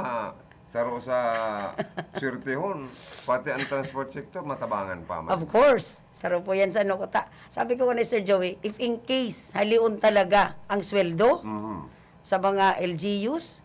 saro sa swertehon, pati ang transport sector, matabangan pa man. Of course. Saro po yan sa ano ko ta-, sabi ko nga ni Sir Joey, if in case, halion talaga ang sweldo Mhm. sa mga L G Us,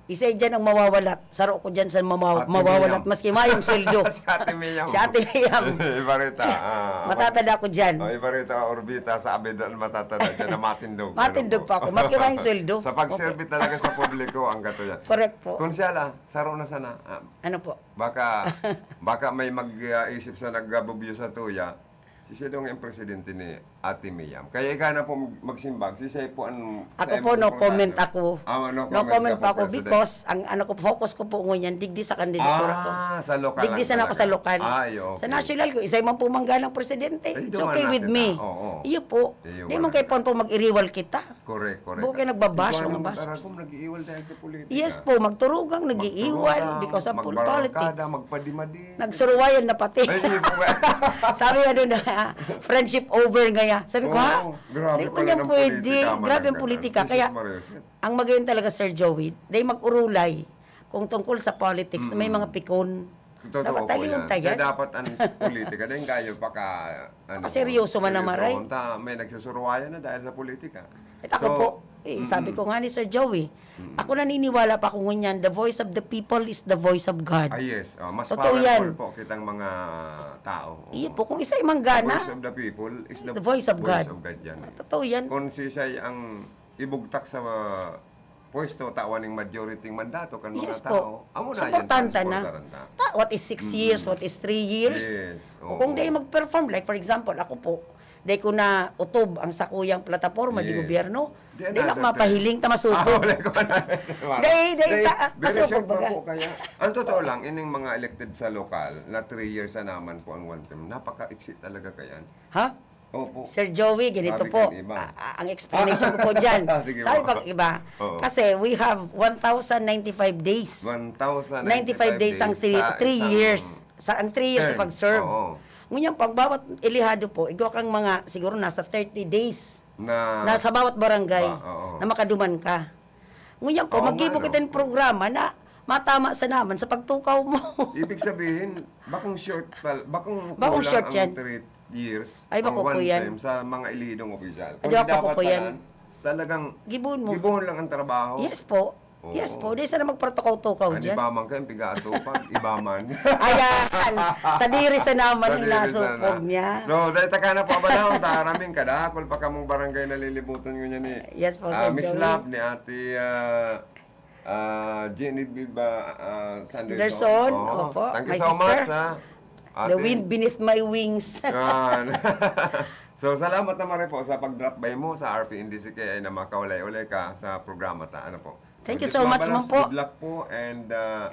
isa dyan ang mawawalat. Saro ko dyan sa mamaw-, Ate mawawalat, Miam. maski mayong sweldo. Si Ate Miam. Si Ate Miam. Ibarita, ah, Matatada ko dyan. Oh, Ibarita, Orbita, sa Abidal, matatada dyan na matindog. Matindog Ano po? pa ako, maski mayong sweldo. Sa pagserbi Okay. talaga sa publiko, ang gato yan. Correct po. Kung siya lang, saro na sana. Ah, Ano po? baka, baka may mag-isip sa nagabubyo sa tuya. Si siya daw ang presidente ni Ate Miam. Kaya ikaw na po mag-, magsimbag, si siya po ang Ako sa po, imong no comment programa. ako. Ah, no No comment comment ka po po, ako President. because ang ano ko, focus ko po ngunyan, digdi sa kandidatura ko. Ah, sa lokal Digdi lang sana ako sa talaga. lokal. Ay, okay. Sa national ko, isa man po manggalang presidente. Ay, It's duman okay na with kita. me. Oo. Iyo po. Iyo, Di man wala kayo na. pon po mag-iriwal kita. Correct, correct. Buo kayo nagbabash, Ikaw mga naman, bash. Tara, kung nag-iiwal dahil sa politika. Yes po, magturugang, nag-iiwal Magturugang, because of pol-, magbarangkada, politics. magpadimadi. Nagsuruwayan na pati. Ay, hindi po ba? Sabi ano na, friendship over ngaya. Sabi ko, "Ha? Oo, grabe Di man pala yan ng pwede. politika, Grabe ang Manang politika." Gabriel. Kaya, Jesus Maria Jose. ang magayon talaga, Sir Joey, dahil mag-urulay kung tungkol sa politics na may Mm-mm. mga pikon. Totoo Dapat po talion yan. ta Kaya yan. dapat ang politika, dahil kayo paka, ano, Seryoso man ang seryoso maray. ta, may nagsusuruwayan na dahil sa politika. At ako So, po, eh, sabi mm-mm. ko nga ni Sir Joey, Mm. ako naniniwala pa ako ngunyan, the voice of the people is the voice of God. Ah, yes. Oh, mas Totoo powerful yan. po kitang mga tao. Oo. Iyo po, kung isa yung The manggana, voice of the people is is the the voice of voice God. of God yan eh. Totoo yan. Kung si Isay ang ibugtak sa pwesto, tawan ning majority ng mandato kan mga Yes tao, po. amo na yan, Suportahan ta na. transportaran ta. Ta-, what is six Mm. years? What is three years? Yes. O kung Oo. di mag-perform, like for example, ako po, di ko na utob ang sakuyang plataporma di Yes. gobyerno. Di Di lang another mapahiling term. ta masupog. Ah, wala ko na. Di, di, Di, ta-, very masupog short pa baga. po kaya. Ang totoo lang, ining mga elected sa lokal, na three years na naman po ang one term, napaka-exit talaga kayan. Ha? Opo. Sir Joey, ganito Sabi po. kan iba. Ah, ah, ang explanation ko po dyan. Sige Sabi po. pag iba, Oo. kasi we have one thousand ninety-five days. One thousand ninety-five Ninety-five days ang days three, sa three isang years. Sa, ang three years sa term. pag-serve. Oo. Ngunyan po, ang bawat elihado po, igwa kang mga, siguro nasa thirty days Na na sa bawat barangay Ba, oo. na makaduman ka. Ngunyan po, Oo nga, maggibo no? kita ng programa na matama sa naman sa pagtukaw mo. Ibig sabihin, bakong short pal-, bakong Bakong kulang short ang yan. three years, Ay, ang bako po one yan. term sa mga elidong opisyal. Ay, Kung bako dapat po yan. tanan, talagang Gibon mo. gibon lang ang trabaho. Yes po. Yes Oo. po. Di sana magprotocol-tukaw Ano dyan. ba man kayo, piga-atupag, iba man. Ayan. Sa diri sa naman Sa yung diri nasupog sana. niya. So, dahil taka na po, abanahon, ta, araming kadakol pa kamong barangay na lilibutan ngunyan ni, Yes po, ah, Sir Miss Joey. Love, ni Ate, ah, ah, Genevieve, ah, ah, Sanderson. Sanderson, Oo. opo, Thank you my so sister. much, ha, The Ate. wind beneath my wings. Yan. So, salamat naman rin po sa pag-drop by mo sa R P N D C K I na makawalay-ulay ka sa programa ta. Ano po? Thank you so much, Ma'am, po. Good luck po and, ah,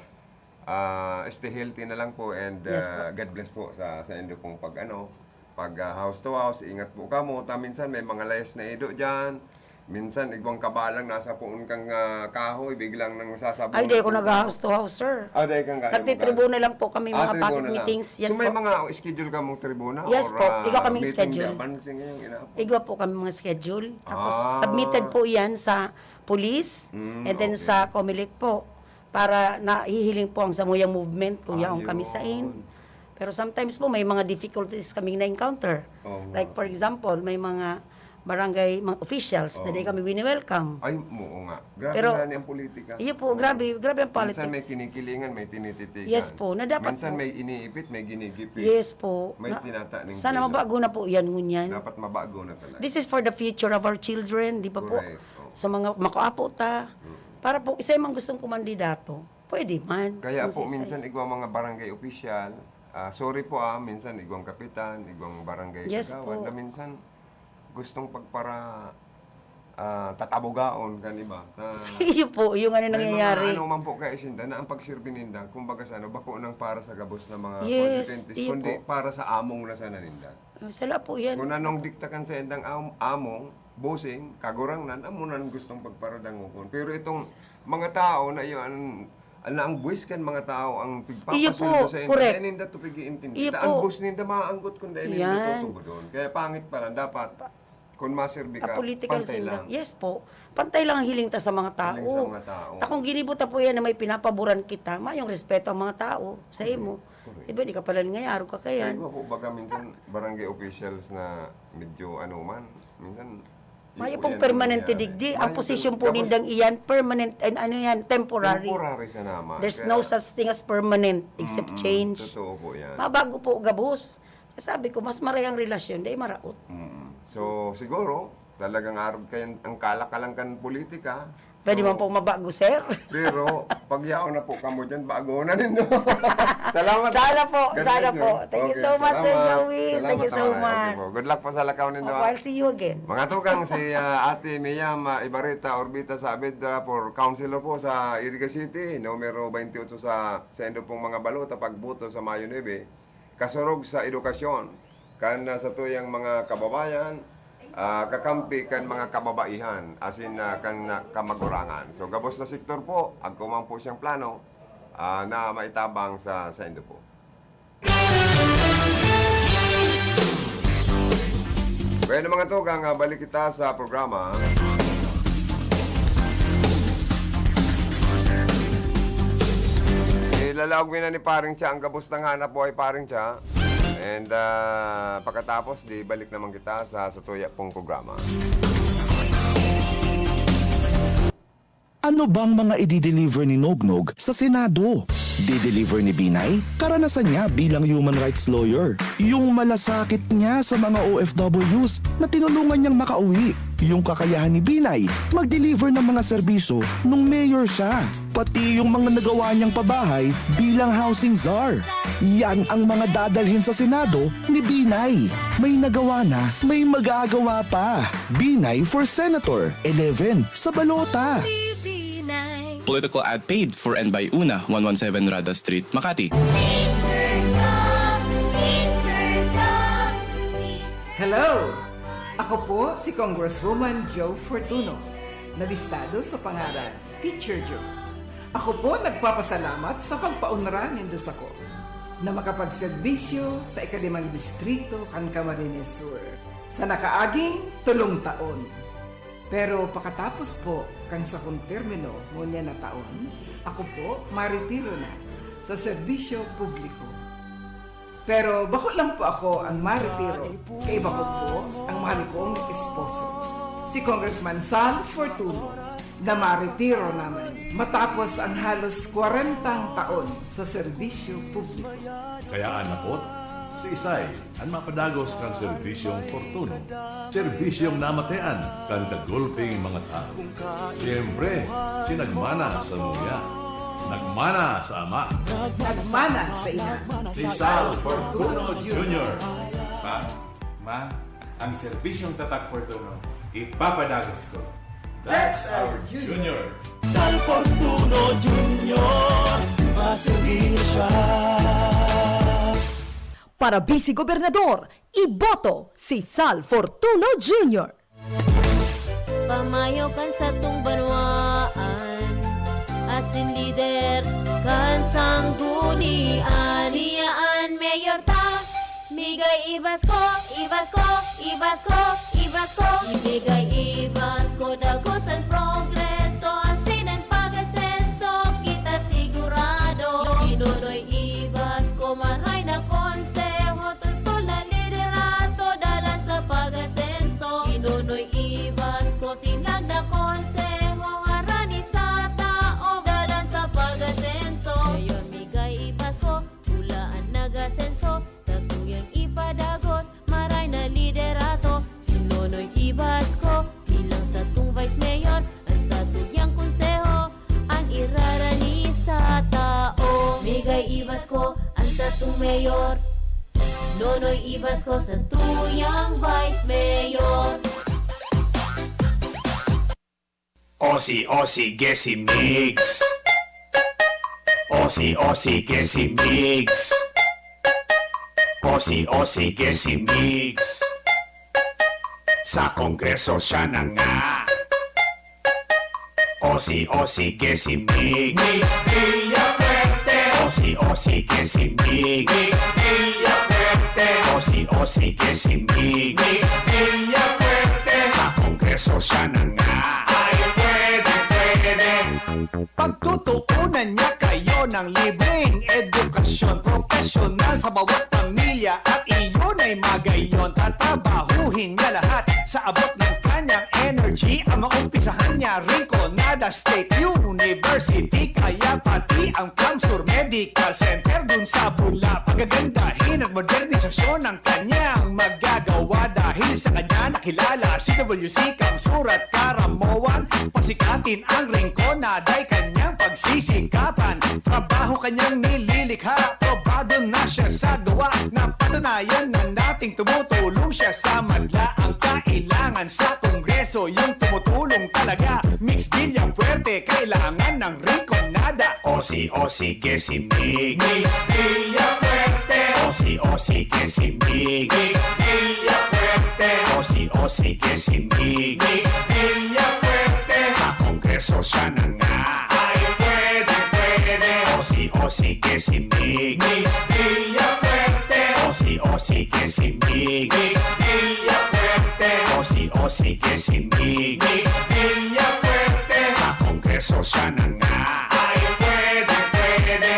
ah, stay healthy na lang po and, Yes po. ah, God bless po sa, sa indo pong pag, ano, pag, ah, house to house. Ingat po kamo. Ta minsan may mga layas na ido diyan. Minsan, igwang kabalang nasa poon kang, ah, kahoy, biglang nang sasabungan Ay, di ako po nag-house to house, sir. Ah, di kang Nagtitribuna lang po kami Ah, mga tribuna public lang. meetings. Yes So, may po. mga schedule kamong tribuna Yes or, po. ah, Igwa kaming meeting schedule. di abansing yung inaapod? Igwa po kami mga schedule. Tapos, Ah. submitted po yan sa police. Mm, And then okay. sa Comelec po. Para nahihiling po ang samuyang movement kung yaon kami sa in. Ayun. Pero sometimes po, may mga difficulties kaming na-encounter. Oo nga. Like, for example, may mga barangay, mga officials na di Oo. kami wini-welcome. Ay, oo nga. Grabe Pero, nga ni ang politika. iyo po, Oo. grabe, grabe ang Minsan may politics. kinikilingan, may tinititigan. Yes po, na dapat Minsan po. may iniipit, may ginigipit. Yes po. May Na, tinataning sana buhay na. mabago na po yan, ngunyan. Dapat mabago na talaga. This is for the future of our children, di ba po? Correct. Oo. Sa mga makaapo ta, Mm. para po, isa yung mga gustong kumandidato, pwede man. Kaya Kung po, sa isa minsan igwang mga barangay opisyal, ah, sorry po, ah, minsan igwang kapitan, igwang barangay Yes kagawad, po. na minsan gustong pagpara, ah, tatabogaon kan iba. Ta Iyo po, yung ano may nangyayari. mga ano man po kaya sinda na ang pagsirbi ninda, kumbaga sa ano, bako nang para sa gabos na mga Yes, constituencies, iyo kundi po. para sa among na sana ninda. Ah, sala po yan. Kung anong dikta kan sa indang am-, among, bossing, kagurangnan, amo nan gustong pagparadangogon. Pero itong mga tao na iyan, na ang buwis kan mga tao ang Iyo po, pigpapasundo sa inda, correct. dahil ninda to pag-iintindi. Iyo Ta ang po. boss ninda maanggot kung dahil ninda Yan. tutubodon. Kaya pangit pala, dapat, kung maserbi A ka, political pantay silang. lang. Yes po. Pantay lang ang hiling ta sa mga tao. Hiling sa mga tao. Ta kung ginibo ta po yan na may pinapaboran kita, mayong respeto ang mga tao sa Correct. imo. Correct. Iba, di ka pala ngayaro ka Kaya kayan. ko po, baga minsan, barangay officials na medyo ano man, minsan, Mayo yung pong yan, permanente yan. digdi. Ang Mayo posisyon pong po gabos nindang iyan, permanent, and ano yan, temporary. Temporary siya naman. There's Kaya no such thing as permanent, except Mm-mm. change. Totoo po yan. Mabago po gabos. Sabi ko, mas maray ang relasyon, dahil maraot. Mm. So, siguro, talagang arog kayo ang kalakalan kan politika. Pwede So, man pong mabago, sir. pero, pag yaon na po kamo dyan, bago na nindo. Salamat. Sana po, God sana bless you. po. Thank you Okay, so much, Sir salamat. Joey. Salamat Thank you sa so maray. Okay much. po. Good luck po sa lakaw nindo, Opo, ah. I'll see you again. Mga tugang, si, ah, Ate Mia, ah, Ibarita Orbita Saavedra for Councilor po sa Iriga City, numero twenty-eight sa, sa indo pong mga balota, pagboto sa Mayo nuebe. Kasurog sa edukasyon, kan, ah, satuyang mga kababayan, ah, kakampi kan mga kababaihan, asin, ah, kan, ah, kamagurangan. So, gabos na sektor po, agko man po siyang plano, ah, na maitabang sa, sa indo po. Bueno, mga tugang, ah, balik kita sa programa. Ilalaog mi na ni Paring Cha ang gabos ng hanap buhay, Paring Cha. And, ah, pagkatapos, di balik naman kita sa, sa tuya pong programa. Ano bang mga i-deliver ni Nognog sa Senado? Di-deliver ni Binay? Karanasan niya bilang human rights lawyer. Yung malasakit niya sa mga O F Ws na tinulungan niyang makauwi. Yung kakayahan ni Binay mag-deliver ng mga serbisyo nung mayor siya. Pati yung mga nagawa niyang pabahay bilang housing czar. Yan ang mga dadalhin sa Senado ni Binay. May nagawa na, may magagawa pa. Binay for Senator, eleven, sa balota. Political ad paid for and by Una, one one seven Rada Street, Makati. Hello! Ako po si Congresswoman Jo Fortuno, na listado sa pangaran Teacher Jo. Ako po nagpapasalamat sa pagpaunra nindo sako na makapagserbisyo sa ikalimang distrito kan Camarines Sur sa nakaaging tolong taon. Pero pakatapos po kan sakong termino ngunyan na taon, ako po maretiro na sa serbisyo publiko. Pero bako lang po ako ang maretiro, kaiba ko po ang mahal kong esposo, si Congressman Sal Fortuno, na maretiro naman matapos ang halos kwarentang taon sa serbisyo publiko. Kaya anapot, si Isay an mapadagos kan serbisyong Fortuno, serbisyong namatean kan dagulping mga tawo. Siyempre, si nagmana sa nguya, nagmana sa ama, nagmana sa ina, si Sal Fortuno Junior. Pa, ma, ang serbisyong tatak Fortuno, ipapadagos ko. That's our junior. Sal Fortuno Junior, maserbisyo siya. Para Vice Gobernador, iboto si Sal Fortuno Junior. Pamayo kan satong banwaan, asin lider kan sanggunian. Siya an mayor ta, migay i-Basko, i-Basko, i-Basko, i-Basko. Ibigay i-Basko dagos an progreso, asin an pag-asenso, kita sigurado. Ginonoy i-Basko, maray na konseho, tutol na liderato, dalan sa pag-asenso. Ginonoy i-Basko, sinlag na konseho, harani sa taom, dalan sa pag-asenso. Mayor, migay i-Basko, pula an nag-asenso, satuyang ipadagos, maray na liderato. Si Nonoy i-Basko, bilang satong vice mayor, an satuyang konseho, an irarani sa tao. Migay i-Basko, an satong mayor. Nonoy i-Basko, satuyang vice mayor. Osi-osi gesi Migs. Osi-osi gesi Migs. Osi-osi gesi Migs. Sa Kongreso siya na nga. Osi-osi gesi Migs. Migs Villafuerte. Osi-osi gesi Migs. Migs Villafuerte. Osi-osi gesi Migs. Migs Villafuerte. Sa Kongreso siya na nga. Ay, pwede, pwede. Pagtutuunan niya kayo ng libreng edukasyon, profesional sa bawat pamilya, at iyon ay magayon. Tatrabahuhin niya lahat sa abot ng kanyang energy. Ang maumpisahan niya, Rinconada State University, kaya pati ang CamSur Medical Center dun sa Bula, pagagandahin at modernisasyon ng kanyang magagawa. Dahil sa kanya nakilala si W C CamSur at Caramoan. Pasikatin ang Rinconada ay kanyang pagsisikapan. Trabaho kanyang nililikha, probado na siya sa gawa. Napatunayan na nating tumutulong siya sa madla. Ang kailangan sa Kongreso, yung tumutulong talaga. Migs Villafuerte, kailangan ng Rinconada. Osi-osi gesi Migs. Migs Villafuerte. Osi-osi gesi Migs. Migs Villafuerte. Osi-osi gesi Migs. Migs Villafuerte. Sa Kongreso siya na nga. Ay, pwede, pwede. Osi-osi gesi Migs. Migs Villafuerte. Osi-osi gesi Migs. Migs Villafuerte. Osi-osi gesi Migs. Migs Villafuerte. Sa Kongreso siya na nga. Ay, pwede, pwede.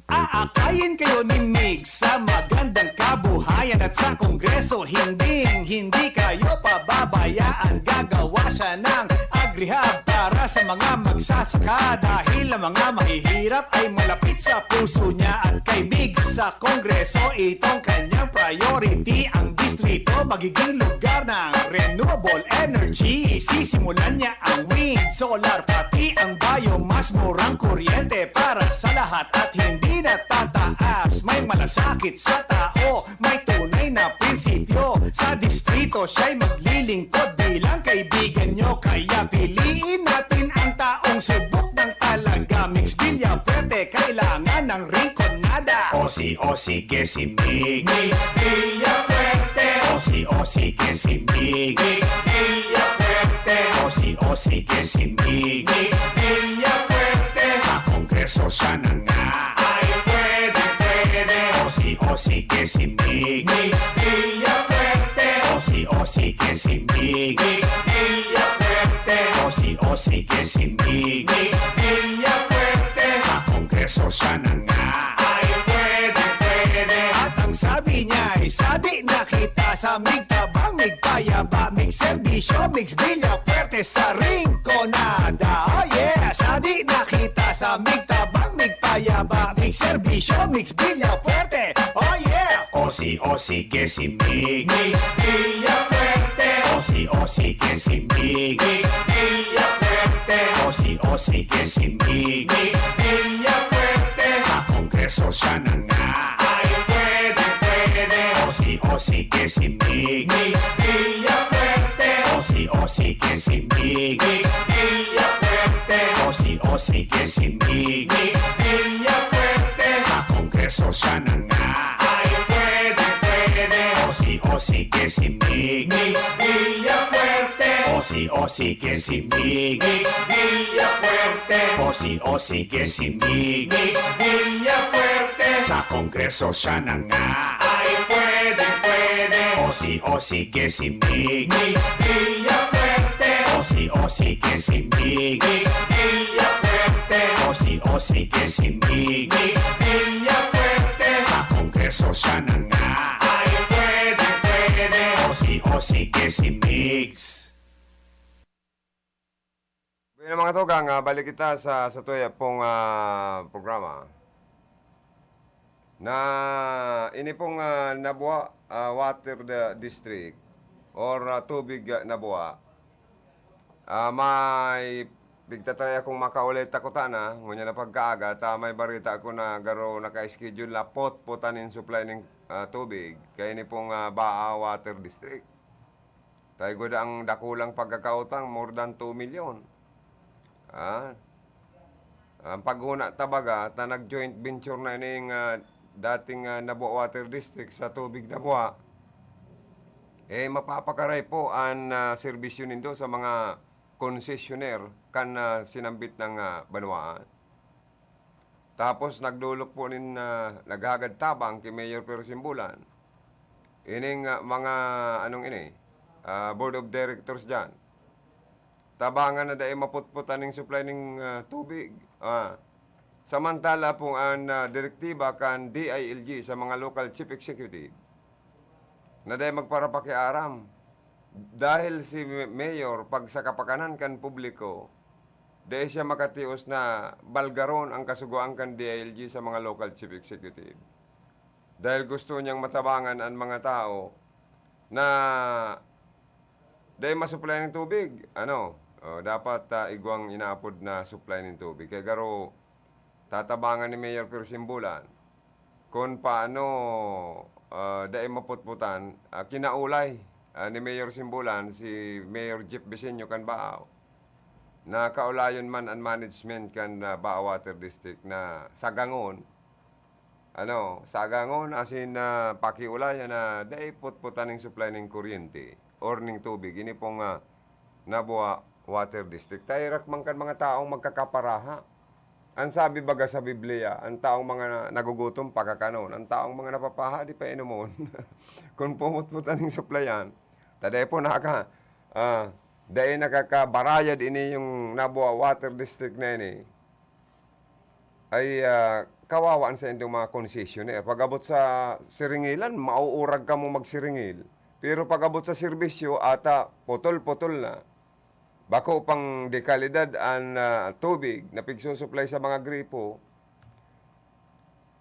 Aakayin kayo ni Migs sa magandang kabuhayan at sa Kongreso, hinding-hindi kayo pababayaan. Gagawa siya ng agrihab para sa mga magsasaka, dahil ang mga mahihirap ay malapit sa puso niya. At kay Migs sa Kongreso, itong kanyang priority. Ang distrito magiging lugar ng renewable energy. Sisimulan niya ang wind, solar, pati ang biomass. Murang kuryente para sa lahat at hindi natataas. May malasakit sa tao, may tunay na prinsipyo. Sa distrito, siya'y maglilingkod bilang kaibigan nyo. Kaya piliin natin ang taong subok ng talaga. Migs Villafuerte, kailangan ng Rinconada. Osi-osi gesi Migs. Migs Villafuerte. Osi-osi gesi Migs. Migs Villafuerte. Osi-osi gesi Migs. Migs Villafuerte. Sa Kongreso siya na nga. Ay, pwede, pwede. Osi-osi gesi Migs. Migs Villafuerte. Osi-osi gesi Migs. Migs Villafuerte. Osi-osi gesi Migs. Migs Villafuerte. Sa Kongreso siya na nga. Ay, pwede, pwede. At ang sabi niya ay, "Sadi na kita sa Mig Tabang, Mig Payaba, Mig Serbisyo, Migs Villafuerte sa Rinconada." Oh yeah! Sadi na kita sa Mig Tabang, Mig Payaba, Mig Serbisyo, Migs Villafuerte. Oh yeah! Osi-osi gesi Migs. Migs Villafuerte. Osi-osi gesi Migs. Migs Villafuerte. Osi-osi gesi Migs. Migs Villafuerte. Sa Kongreso siya na nga. Ay, pwede, pwede. Osi-osi gesi Migs. Migs Villafuerte. Osi-osi gesi Migs. Migs Villafuerte. O si, o si Jesse Migs Villafuerte. Sa Kongreso siya na nga. Ay, pwede, pwede. O si, o si Jesse Migs Villafuerte. O si, o si Jesse Migs Villafuerte. O si, o si Jesse Migs Villafuerte. Sa Kongreso siya na nga. Ay, pwede, pwede. O si, o si Jesse Migs Villafuerte. O si, o si Jesse Migs Villafuerte. O si, o si Jesse Migs Villafuerte. Sa Kongreso siya na nga. Ay, pwede, pwede. O si, o si Jesse Migs. Bueno, mga tugang, ah, balik kita sa, sa tuya pong, ah, programa. Na ini pong, ah, Nabua, ah, Water da-, District or, ah, Tubig, ah, Nabua, ah, may pigtatry akong makauli ta kutana, ngunyan na pagkaaga, ta may barita ako na garo naka-schedule na potpotan nin supply nin, ah, tubig. Kaya ini pong, ah, Baa Water District. Tayo gud ang dakulang pagkakautang, more than two million. Ah, ang paghuna ta baga, ta nag-joint venture na ining, ah, dating, ah, Nabua Water District sa Tubig Nabua, eh, mapapakaray po an, ah, serbisyo nindo sa mga concessionaire kan, ah, sinambit na, ah, banwaan. Tapos nagdolok po nin, ah, naghagad tabang ki Mayor Persimbulan. Ining, ah, mga, anong ini, ah, board of directors diyan. Tabangan na dai maputput aning supply ning, ah, tubig. Ah, samantala po an, ah, direktiba kan D I L G sa mga local chief executive na dai magparapakiaram. Dahil si Mayor, pag sa kapakanan kan publiko, dai siya makatios na balgaron ang kasugoan kan D I L G sa mga local chief executive. Dahil gusto niyang matabangan an mga tao na dai masuplay nin tubig. Ano? O, dapat, ah, igwang inaapod na supply nin tubig. Kaya garo, tatabangan ni Mayor Persimbulan kun paano, ah, dai maputputan, ah, kinaulay, ah, ni Mayor Simbulan si Mayor Jeff Bisenyo kan Baao, na kaulayon man an management kan, ah, Baao Water District na sagangon, ano, sagangon asin, ah, pakiulayan na dai putputan ning supply ning kuryente or ning tubig. Ini pong, ah, Nabua Water District. Tahirak man kan mga taong magkakaparaha. An sabi baga sa Biblia, "An taong mga nagugutom, pakakanon. An taong mga napapaha, di painomon." Kun pumutput aning suplayan, ta dai po naka-, ah, dai nakakabarayad ini yung Nabua Water District na ini, ay, ah, kawawa an saindong mga concessionaire. Pag-abot sa siringilan, mauurag kamong magsiringil. Pero pag-abot sa serbisyo, ata putol-putol na. Bako pang dekalidad an, ah, tubig na pigsusuplay sa mga gripo.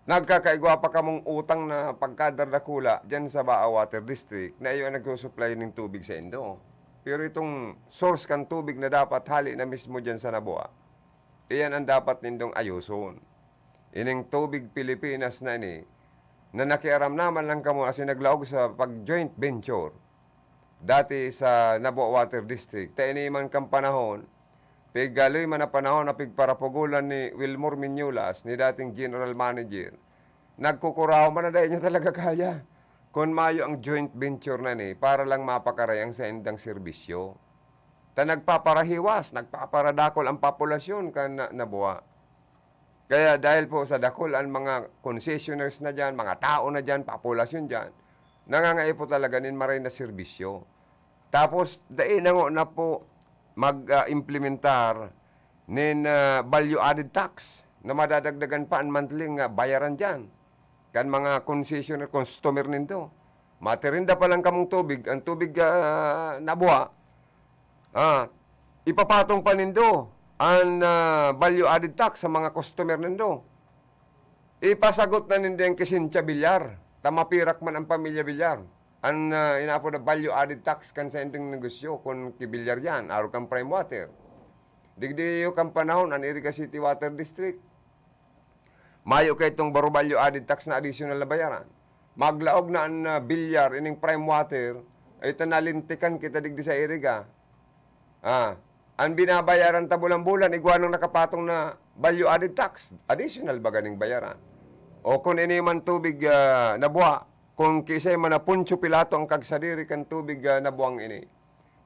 Nagkakaigwa pa kamong utang na pagkadardakula diyan sa Baao Water District na iyo an nagsusuplay nin tubig saindo. Pero itong source kan tubig na dapat hale na mismo diyan sa Nabua, iyan an dapat nindong ayoson. Ining Tubig Pilipinas na ini, na nakiaram naman lang kamo asin naglaog sa pag-joint venture dati sa Nabua Water District. Ta ini man kan panahon, pigaloy man na panahon na pigparapugolan ni Wilmore Miñulas, ni dating general manager. Nagkukuraw man na dai niya talaga kaya. Kun mayo ang joint venture na ini, para lang mapakaray ang saindang serbisyo. Ta nagpaparahiwas, nagpaparadakol ang populasyon kan Na-, Nabua. Kaya dahil po sa dakul an mga concessionaires na diyan, mga tao na diyan, populasyon diyan, nangangaipo talaga nin maray na serbisyo. Tapos, dai na ngona po mag, ah, implementar nin, ah, value added tax na madadagdagan pa an monthly nga bayaran diyan kan mga concessionaire, customer nindo. Matirinda pa lang kamong tubig, ang tubig, ah, Nabua, ah, ipapatong pa nindo an, ah, value added tax sa mga customer nindo. Ipasagot na nindo yan ki Cynthia Villar, ta mapirak man ang pamilya Villar. An, ah, inaapod na value added tax kan saindong negosyo, kun ki Villar yan, arog kan Prime Water. Digdi iyo kan panahon, an Iriga City Water District, mayo kaitong baro value added tax na additional na bayaran. Maglaog na an, ah, Villar, ining Prime Water, ay ta nalintikan kita digdi sa Iriga. Ah, Ang binabayaran ta bulan-bulan, igwa nang nakapatong na value added tax. Additional ba ganing bayaran? O kung ini man tubig, ah, na buha, kung kisay man na Poncio Pilato ang kagsadiri kan tubig, ah, na buhang ini,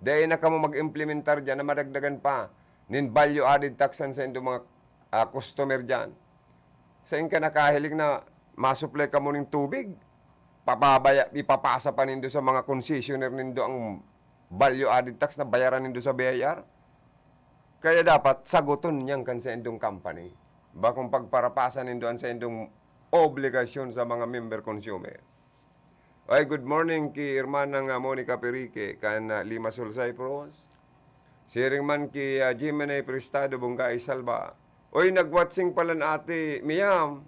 dai na kamo mag-implementar diyan na madagdagan pa nin value added tax an saindong mga, ah, customer diyan. Sain ka nakahiling na masuplay kamo nin tubig? Papabaya-, ipapasa pa nindo sa mga concessionaire nindo ang value added tax na bayaran nindo sa B I R? Kaya dapat saguton niyan kan saindong company. Bakong pagparapasan nindo an saindong obligasyon sa mga member consumer. Ay, good morning ki Hermana nga Monica Perique, kan, ah, Limassol, Cyprus. Siring man ki, ah, Jimene Prestado, Bungay, Salva. Oy, nag-watching palan Ate Miyam.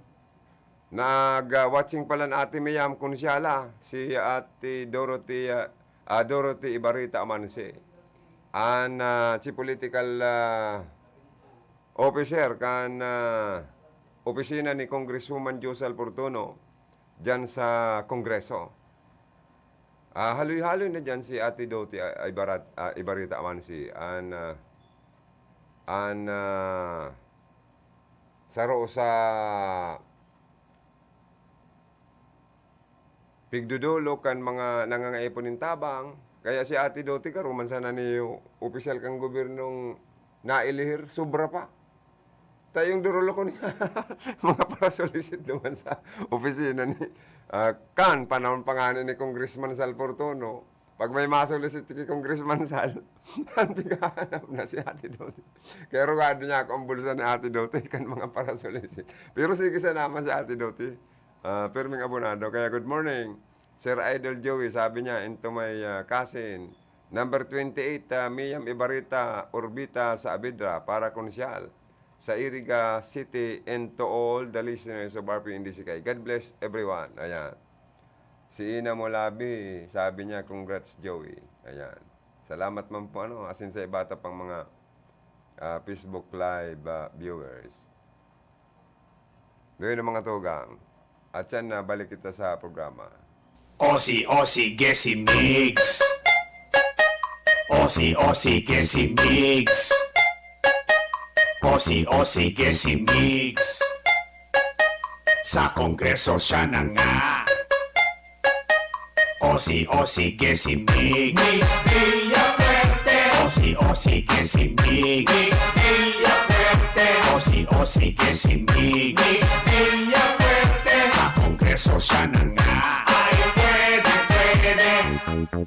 Nag, ah, watching palan Ate Miyam Kunsyala, si Ate Dorothy, ah, ah, Dorothy Ibarita Amansi. An, ah, si political, ah, officer kan, ah, opisina ni Congresswoman Josal Fortuno diyan sa Kongreso. Ah, haloy-haloy na diyan si Ate Doti, ah, Ibarat-, ah, Ibarita Amansi. An, ah, an, ah, saro sa pigdodolo kan mga nangangaipo nin tabang. Kaya si Ate Doti, karuman sana ni opisyal kan gobyernong nailihir, sobra pa. Ta yung durulokon niya, mga parasolisit naman sa opisina ni, ah, kan panahon pa nga ni Congressman Sal Fortuno, pag may masolisit ki Congressman Sal, ang tighahanap na si Ate Doti. Kaya rugado niya ako ang bulsa ni Ate Doti kan mga parasolisit. Pero sige sa naman si Ate Doti. Ah, pirming abonado. Kaya good morning, Sir Idol Joey. Sabi niya, into my, ah, cousin. Number twenty-eight, ah, Miyam Ibarita Urbita sa Abidra, para Konsyal, sa Iriga City, and to all the listeners of R P N D C K. God bless everyone. Ayan. Si Ina Molabi, sabi niya, "Congrats, Joey." Ayan. Salamat man po, ano, asin sa iba ta pang mga, ah, Facebook Live, ah, viewers. Ngayon ang mga tugang. At yan, ah, balik kita sa programa. Osi, osi, gesi, migs. Osi, osi, gesi, migs. Osi, osi, gesi, migs. Sa Kongreso siya na nga. Osi, osi, gesi, migs. Migs Villafuerte. Osi, osi, gesi, migs. Migs Villafuerte. Osi, osi, gesi, migs. Migs Villafuerte. Sa Kongreso siya na nga. Ay, pwede, pwede.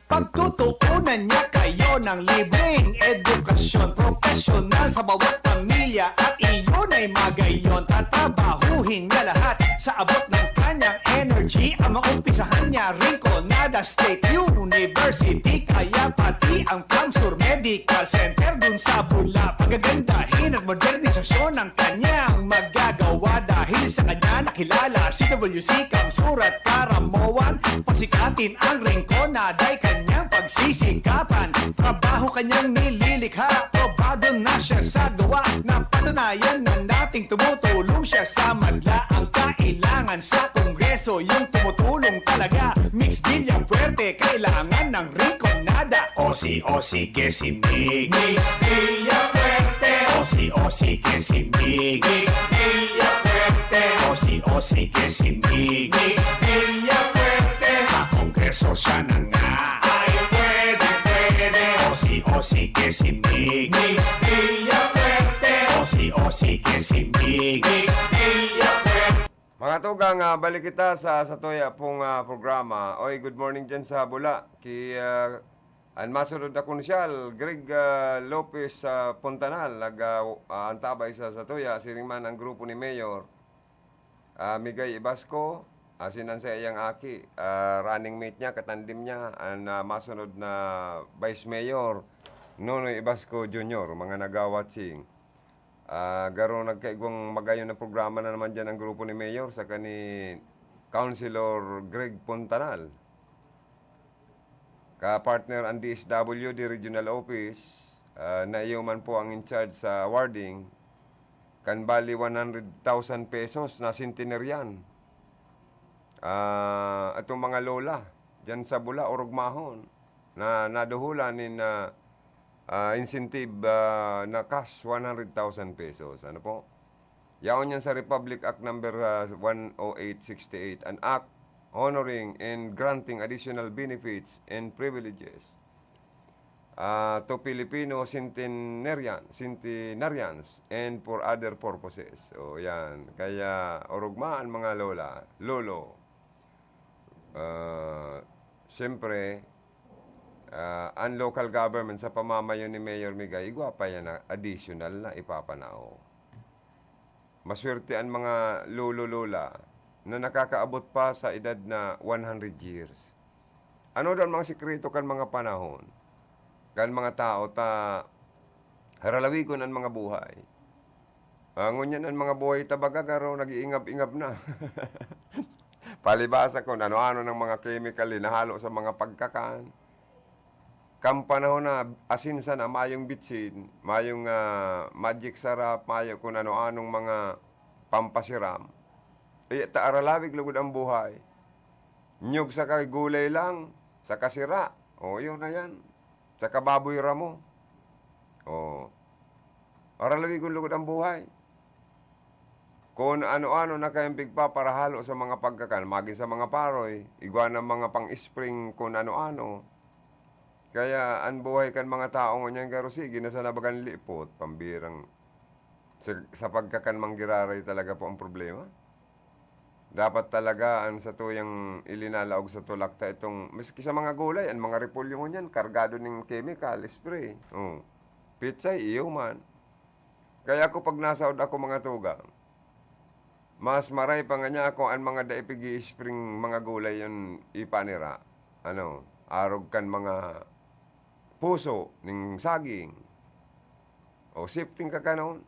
Pagtutuunan niya kayo ng libreng edukasyon, profesional sa bawat pamilya, at iyon ay magayon. Tatrabahuhin niya lahat sa abot ng kanyang energy. Ang maumpisahan niya, Rinconada State University, kaya pati ang Kamsur Medical Center dun sa Bula. Pagagandahin at modernisasyon ang kanyang magagawa. Dahil sa kanya nakilala si W C Kamsur at Karamoan. Pasikatin ang Rinconada ay kanyang pagsisikapan. Trabaho kanyang nililikha, probado na siya sa gawa. Napatunayan na nating tumutulong siya sa madla. Ang kailangan sa Kongreso, yung tumutulong talaga. Migs Villafuerte, kailangan ng Rinconada. Osi, osi, gesi, migs. Migs Villafuerte. Osi, osi, gesi, migs. Migs Villafuerte. Osi, osi, gesi, migs. Migs Villafuerte. Sa Kongreso siya na nga. Ay, pwede, pwede. Osi, osi, gesi, migs. Migs Villafuerte. Osi, osi, gesi, migs. Migs Villafuerte. Mga tugang, ah, balik kita sa, sa tuya pong, ah, programa. Oy, good morning dyan sa Bula. Ki, ah, an masunod na konsyal, Greg, ah, Lopez, ah, Puntanal, nag, ah, ah, antabay sa, sa tuya. Siring man ang grupo ni Mayor, ah, Migay Ibasco, asin an saiyang aki, ah, running mate niya, katandem niya, an, ah, masunod na Vice Mayor, Nonoy Ibasco Junior, mga naga-watching. Ah, garo nagkaigwang magayon na programa na naman diyan ang grupo ni Mayor saka ni Councilor Greg Puntanal. Ka-partner ang D S W D Regional Office, ah, na iyo man po ang in charge sa awarding, kan bali one hundred thousand pesos na centenarian. Ah, itong mga lola, diyan sa Bula, orog mahon, na naduhulan nin, ah, ah, incentive, ah, na cash one hundred thousand pesos. Ano po? Yaon yan sa Republic Act number, ah, one oh eight sixty-eight, an act honoring and granting additional benefits and privileges, ah, to Filipino centenarian, centenarians and for other purposes. O, yan. Kaya, orog man, mga lola, lolo, ah, siyempre, ah, ang local government sa pamamayo ni Mayor Migay, igwa pa yan na additional na ipapanao. Maswerte ang mga lolo-lola na nakakaabot pa sa edad na one hundred years. Ano daw ang mga sikreto kan mga panahon, kan mga tao ta haralawigon an mga buhay? Ah, ngunyan an mga buhay ta baga garo nag-iingab-ingab na. Palibasa kun ano-ano ng mga chemical inahalo sa mga pagkakan. Kan panahon na asin sana, mayong bitsin, mayong, ah, magic sarap, mayo kun ano-anong mga pampasiram. Eh, ta aralawig lugod ang buhay. Niyog saka gulay lang, saka sira. O, yun na yan. Saka baboy ramo. O. Aralawigon lugod ang buhay. Kun ano-ano na kayang pigpaparahalo sa mga pagkakan, magin sa mga paroy, igwa na mga pang-spring kun ano-ano. Kaya an buhay kan mga tao ngunyan garo sige na sana bagan lipot, pambirang sa, sa pagkakan man giraray talaga po ang problema. Dapat talaga an satuyang ilinalaog sa tulak ta itong, maski sa mga gulay, an mga repolyo ngunyan, kargado ning chemical, spray. Oh. Pitsay, iyo man. Kaya ako, pag nasaod ako, mga tugang, mas maray pa nga niya ako an mga dai pig-i-spring mga gulay yon ipanira. Ano, arog kan mga puso ning saging. O sifting kakanon.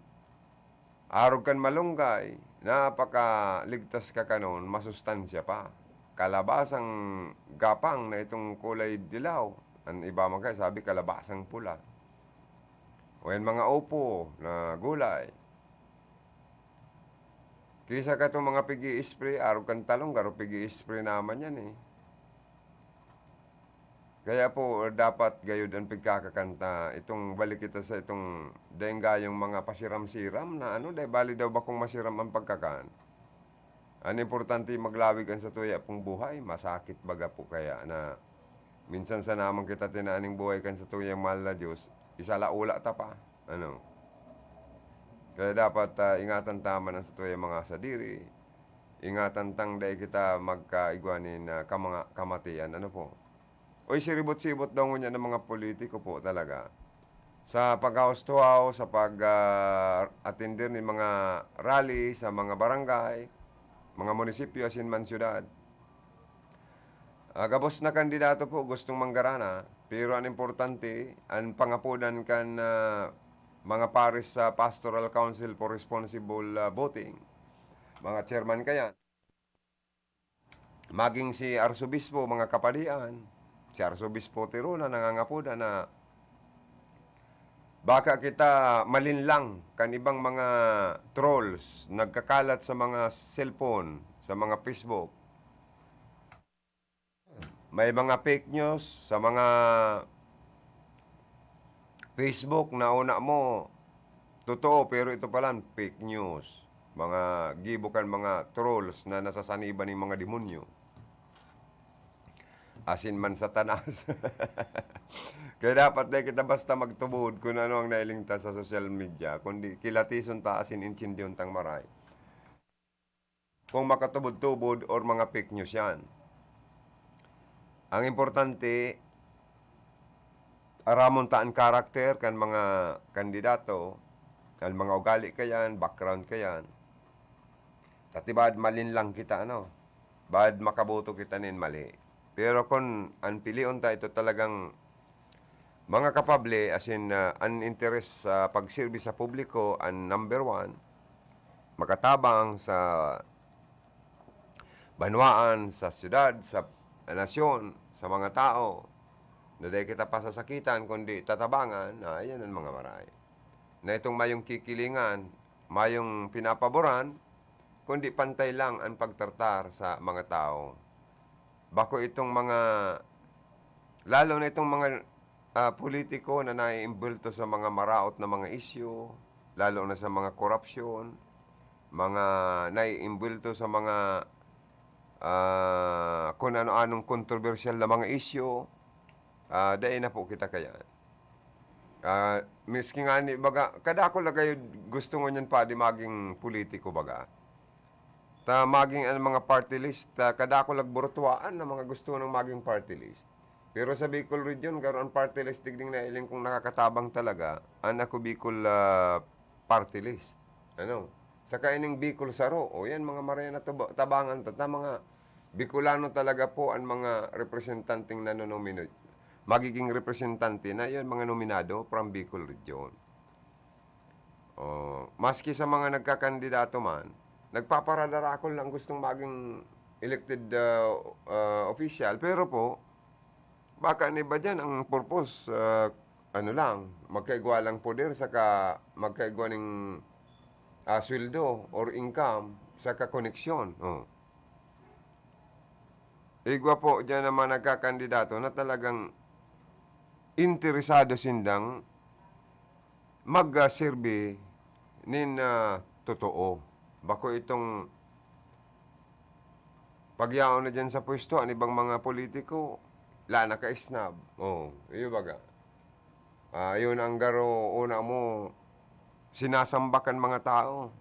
Arog kan malunggay, napakaligtas kakanon, masustansya pa. Kalabasang gapang na itong kulay dilaw. An iba man kaya sabi, kalabasang pula. O yan, mga upo na gulay. Kisa ka itong mga pig-i-spray, arog kan talong, garo pig-i-spray naman yan eh. Kaya po, dapat gayod ang pagkakakanta, itong balik kita sa itong daing gayong mga pasiram-siram na ano, dahil bali daw bakong masiram ang pagkakan. An importante, maglawig an satuya pong buhay, masakit baga po kaya na minsan sa naman kita tinaning buhay kan satuyang mahal na Diyos, isalaula ta pa. Ano? Kaya dapat, ah, ingatan ta man ang satuyang mga sadiri. Ingatan tang dai kita magkaigwa nin, ah, kamanga-, kamatian. Ano po? Uy, siribot-sibot daw ngunyan ng mga politiko po talaga. Sa paghahusto-haw, sa pag, ah, atender nin mga rally sa mga barangay, mga munisipyo, asin man syudad. Ah, gabos na kandidato po gustong manggarana, pero ang importante, ang pangapodan kan, ah, mga pares sa Pastoral Council for Responsible, ah, Voting, mga chairman kaya. Maging si Arsobispo, mga kapadian, si Arsobispo Tirona nangangapodan na baka kita malinlang kan ibang mga trolls nagkakalat sa mga cellphone, sa mga Facebook. May mga fake news sa mga Facebook na una mo, totoo, pero ito pala, fake news. Mga gibo kan mga trolls na nasasaniban ning mga demonyo. Asin man Satanas. Kaya dapat di kita basta magtubod kung ano ang nailing ta sa social media, kundi kilatison ta asin intindihon tang maray kung makatubod-tubod or mga fake news yan. Ang importante, aramon ta an karakter kan mga kandidato, an mga ugali kayan, background kayan. Tati baad malinlang kita, ano? Baad makaboto kita nin mali. Pero kun an pilion ta, ito talagang mga kapable, asin, ah, an interes sa pagserbi sa publiko an number one, makatabang sa banwaan, sa syudad, sa nasyon, sa mga tao, na dai kita pasasakitan, kundi tatabangan, ah, yan ang mga maray. Na itong mayong kikilingan, mayong pinapaboran, kundi pantay lang ang pagtartar sa mga tao. Bako itong mga, lalo na itong mga ah, politiko na naiimbwelto sa mga maraot na mga isyu, lalo na sa mga korapsyon, mga naiimbwelto sa mga, ah, kun ano-anong kontrobersyal na mga isyu, ah, dai na po kita kaiyan. Ah, miski ngani baga, kadakul na kayo gusto ngunyan, padi, maging politiko baga. Ta maging an mga party list, ta kadakul nagburutuwaan na mga gusto nang maging party list. Pero sa Bicol Region, garo an party list digding nailing kong nakakatabang talaga, an Ako Bicol, ah, party list. Ano? Saka ining Bicol Saro, o yan, mga marayan na taba-, tabangan ta, ta mga Bicolano talaga po an mga representanteng nanonomino-, magiging representante na yun, mga nominado from Bicol Region. Oh, maski sa mga nagkakandidato man, nagpaparadarakol na ang gustong maging elected, ah, ah, official. Pero po, baka an iba diyan, ang purpose, ah, ano lang, magkaigwa lang poder saka magkaigwa ning, ah, sweldo or income saka koneksyon. Oh. Igwa po diyan ang mga nagkakandidato na talagang interesado sindang magserbi nin, ah, totoo. Bako itong pagyaon na diyan sa pwesto, an ibang mga politiko, la naka-snub. Oh, iyo baga. Ah, yun ang garo, una mo, sinasamba kan mga tao.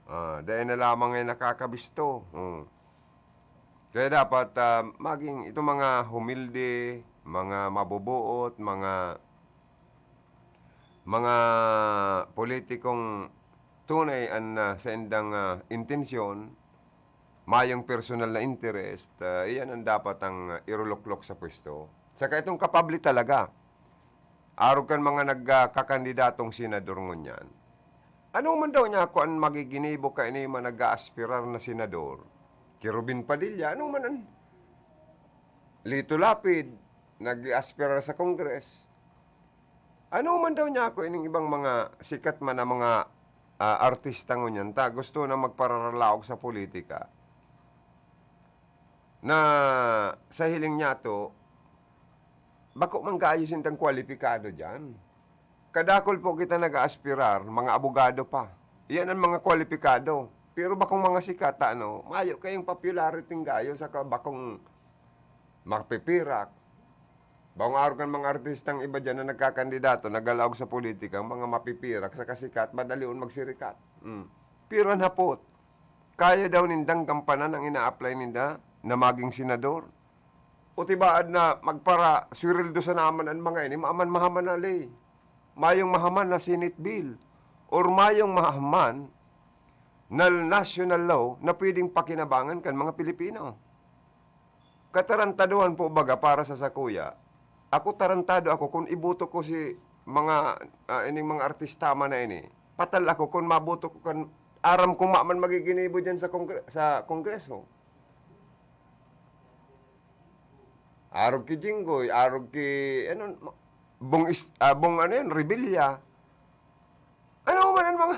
Ah, dai na lamang ay nakakabisto. Oh. Kaya dapat, ah, maging itong mga humilde, mga mabubuot, mga, mga politikong tunay an, ah, saindang, ah, intensyon, mayong personal na interest, ah, iyan ang dapat ang, ah, iruluklok sa pwesto. Saka itong kapable talaga. Arog kan mga nagkakandidatong senador ngunyan. Ano man daw niya ako an magiginibo kaini man nag-aaspirar na senador? Ki Robin Padilla, ano man an Lito Lapid, nag-aaspirar sa Congress. Ano man daw niya ako ining ibang mga sikat man na mga, ah, artista ngunyan, ta gusto na magpararalaog sa politika. Na sa hiling niya to, bako man kaayo sindang kwalipikado diyan. Kadakul po kita nag-aaspirar, mga abogado pa. Iyan an mga kwalipikado. Pero bakong mga sikat, ano, mayo kayong popularity gayo, saka bakong mapipirak. Bakong arog kan mga artistang iba diyan na nagkakandidato, nagalaog sa politika, ang mga mapipirak, saka sikat, madalion magsirikat. Mm. Pero an hapot, kaya daw nindang gampanan ang ina-apply ninda na maging senador? O tibaad na magpara-sweldo sana man an mga ini, maaman mahaman na ley, mayong mahaman na Senate bill, or mayong mahaman na national law na pwedeng pakinabangan kan mga Pilipino. Katarantaduhan po baga para sa sakuya. Ako, tarantado ako kun iboto ko si mga, ah, ining mga artista man na ini. Patal ako kun maboto ko kan, aram kong maman magiginibo diyan sa kongre-, sa kongreso. Arog ki Jinggoy, arog ki, ano, Bong Is-, ah, Bong ano yun, Revilla. Ano man ang mga,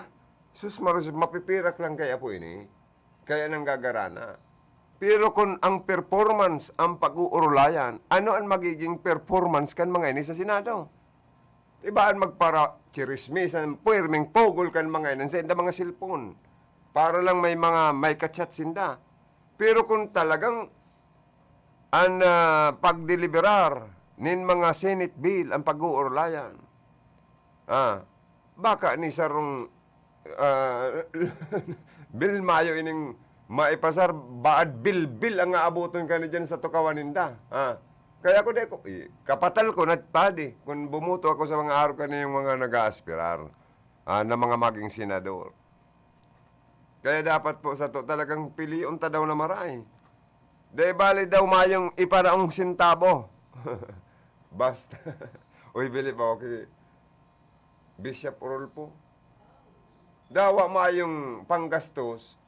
sus, Maria, mapipirak lang kaya po ini. Kaya nanggagarana. Pero kun ang performance ang pag-uurulayan, ano ang magiging performance kan mga ini sa Senado? Iba an magpara-chirismisan, puwermeng pugol kan mga ini sa inda mga cellphone. Para lang may mga, may ka-chat sinda. Pero kung talagang an, ah, pagdeliberar nin mga Senate bill ang pag-uurulayan, ah, baka ni sarong, ah, bill mayo ining maipasar, baad bilbil ang aaboton kani diyan sa tukawan ninda. Ah, kaya ko di ko, eh, kapatal ko na padi kun bumuto ako sa mga arog kaniyang mga nag-aaspirar, ah, na mga maging senador. Kaya dapat po sato talagang pilion ta daw na maray. Di bale daw mayong iparaong sentabo. Basta. Uy, bilib ako ki Bishop Rodolfo. Dawa mayong panggastos.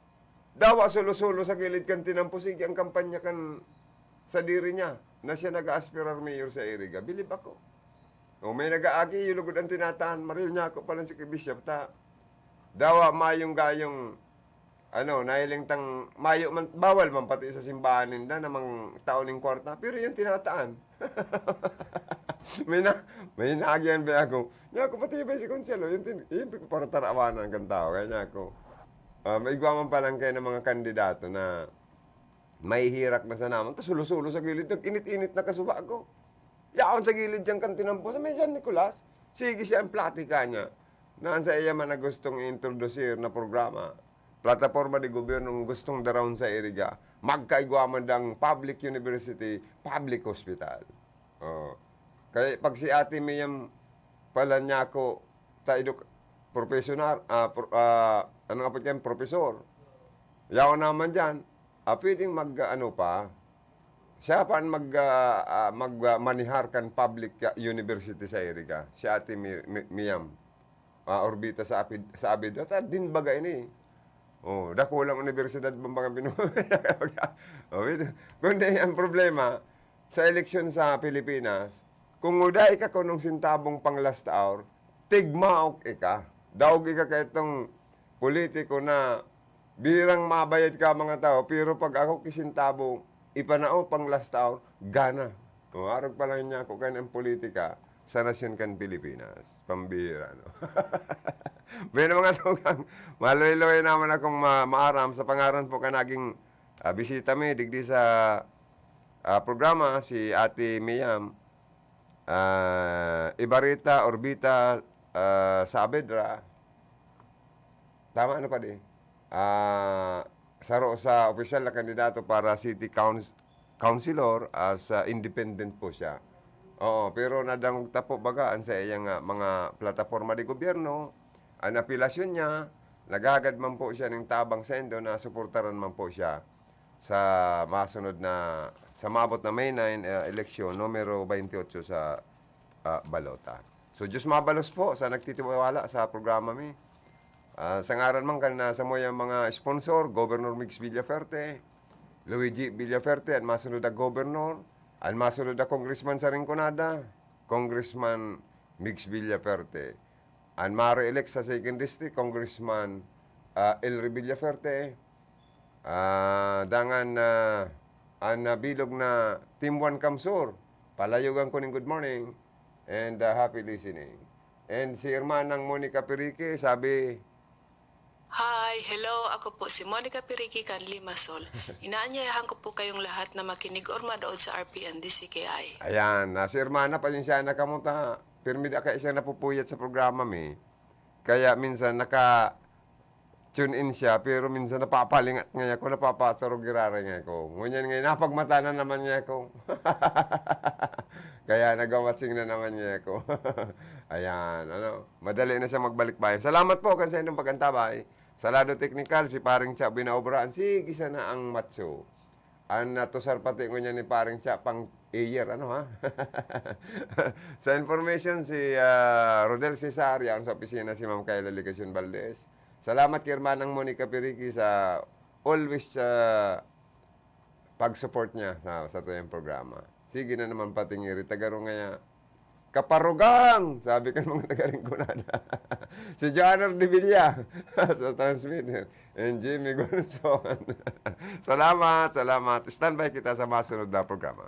Dawa solo-solo sa gilid kan tinampo. Sige, ang kampanya kan sadiri niya na siya nag-aaspirar mayor sa Iriga. Bilib ako. O, may nag-aagi, yung lugod ang tinatahan. Maril niya ako pala si Bishop ta. Dawa mayong gayong, ano, nahiling tang mayo man, bawal man pati sa simbahan ninda na mang tao ning kwarta, pero yung tinataan. May na, may naagyan ba ako? Niya ako, matibay si Consuelo, yung tin-, yung pagparatarawanan kan tao, kaya niya ako, ah, maigwa man palang kayo ng mga kandidato na mahihirak na sa naman, tas sulo-sulo sa gilid, nag-init-init na kasuba ko. Yaon sa gilid dyan kan tinampo, sa may San Nicolas. Sige siya ang platika niya. Naan sa iya man na gustong i-introducir na programa. Plataporma de gobyerno ang gustong daraon sa Iriga. Magkaigwa man dang public university, public hospital. Oh. Kaya pag si Ate Miyam pala niya ako, ta edu-, professional, ah, pro-, ah, ano nga po yan, professor. Yaon naman dyan. Ah, pwedeng mag, ano pa, siya pa ang mag, ah, ah, mag, ah, manihar kan public, ah, university sa Iriga. Si Ate Mi-, Mi-, Miyam. Ah, Orbita sa Apid-, sa Abid. At, ah, din baga ini. Oh, dakulang universidad bang baga binu-, oh, wait. Kundi ang problema, sa eleksyon sa Pilipinas, kung uday ka kunong sintabong pang last hour, tigmaok ika. Daog ika ka itong politiko na birang mabayad ka mga tao, pero pag ako kisintabo, ipanao pang last hour, gana. O, arog pa lang niya ako kan ang politika sa nasyon kan Pilipinas. Pambihira, no? Bueno, mga tugang, maluwi-luwi naman akong ma-, maaram sa pangaran po ka naging, ah, bisita mi, digdi sa, ah, programa, si Ate Miyam, ah, Ibarita, Orbita, ah, Saavedra. Tama, ano pa di? Ah, saro sa opisyal na kandidato para city couns-, councilor as, ah, independent po siya. Oo, pero nadangog ta po baga an sa iyang, ah, mga plataporma de gobyerno, an apelasyon niya, naghahagad man po siya ning tabang saindo na suportaran man po siya sa masunod na, sa maabot na May nine, ah, eleksyon numero twenty-eight sa, ah, balota. So, Diyos mabalos po sa nagtitiwala sa programa mi. Ah, sa ngaran man kan, ah, samuyang mga sponsor, Governor Migs Villaferte, Luigi Villaferte, an masunod na governor, an masunod na congressman sa Rinconada, Congressman Migs Villaferte, an maro-elect sa second district, Congressman, ah, Elry Villaferte, ah, dangan, ah, an, ah, bilog na Team One Kamsur, palayogan ko ning good morning and, ah, happy listening. And si Hermanang Monica Pirique, sabi, "Hi, hello, ako po si Monica Pirique kan Limassol. Inaanyayahan ko po kayong lahat na makinig or manood sa R P N D C K I." Ayan, ah, si Hermana, pasensya na kamo ta. Pirmi da kaya siyang napupuyat sa programa mi. Kaya minsan naka-tune in siya, pero minsan napapalingat nga ako, napapaturog giraray nga ako. Ngunyan ngayon, napagmata na naman niya ako. Kaya nagwawatsing na naman niya ako. Ayan, ano, madali na siya magbalik bayan. Salamat po kan sa inyong pag-antabay. Sa lado teknikal, si Paring Cha binaobraan. Sige sana ang matso. An natusar pati ngunyan ni Paring Cha pang ayer, ano ha? Sa information, si, ah, Rodel Cesar, yaon sa opisina si Ma'am Kayla Legacion Valdez. Salamat kay Hermanang Monica Pirique sa always, ah, pag-support niya sa, sa tuyang programa. Sige na naman patingiri, tagaro ngaya, "Kaparugang!" sabi kan mga taga Rinconada. Si Joanner de Villa sa transmitter. And Jimmy Gonzon. Salamat, salamat. Standby kita sa masunod na programa.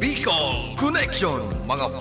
Bicol Connection, mga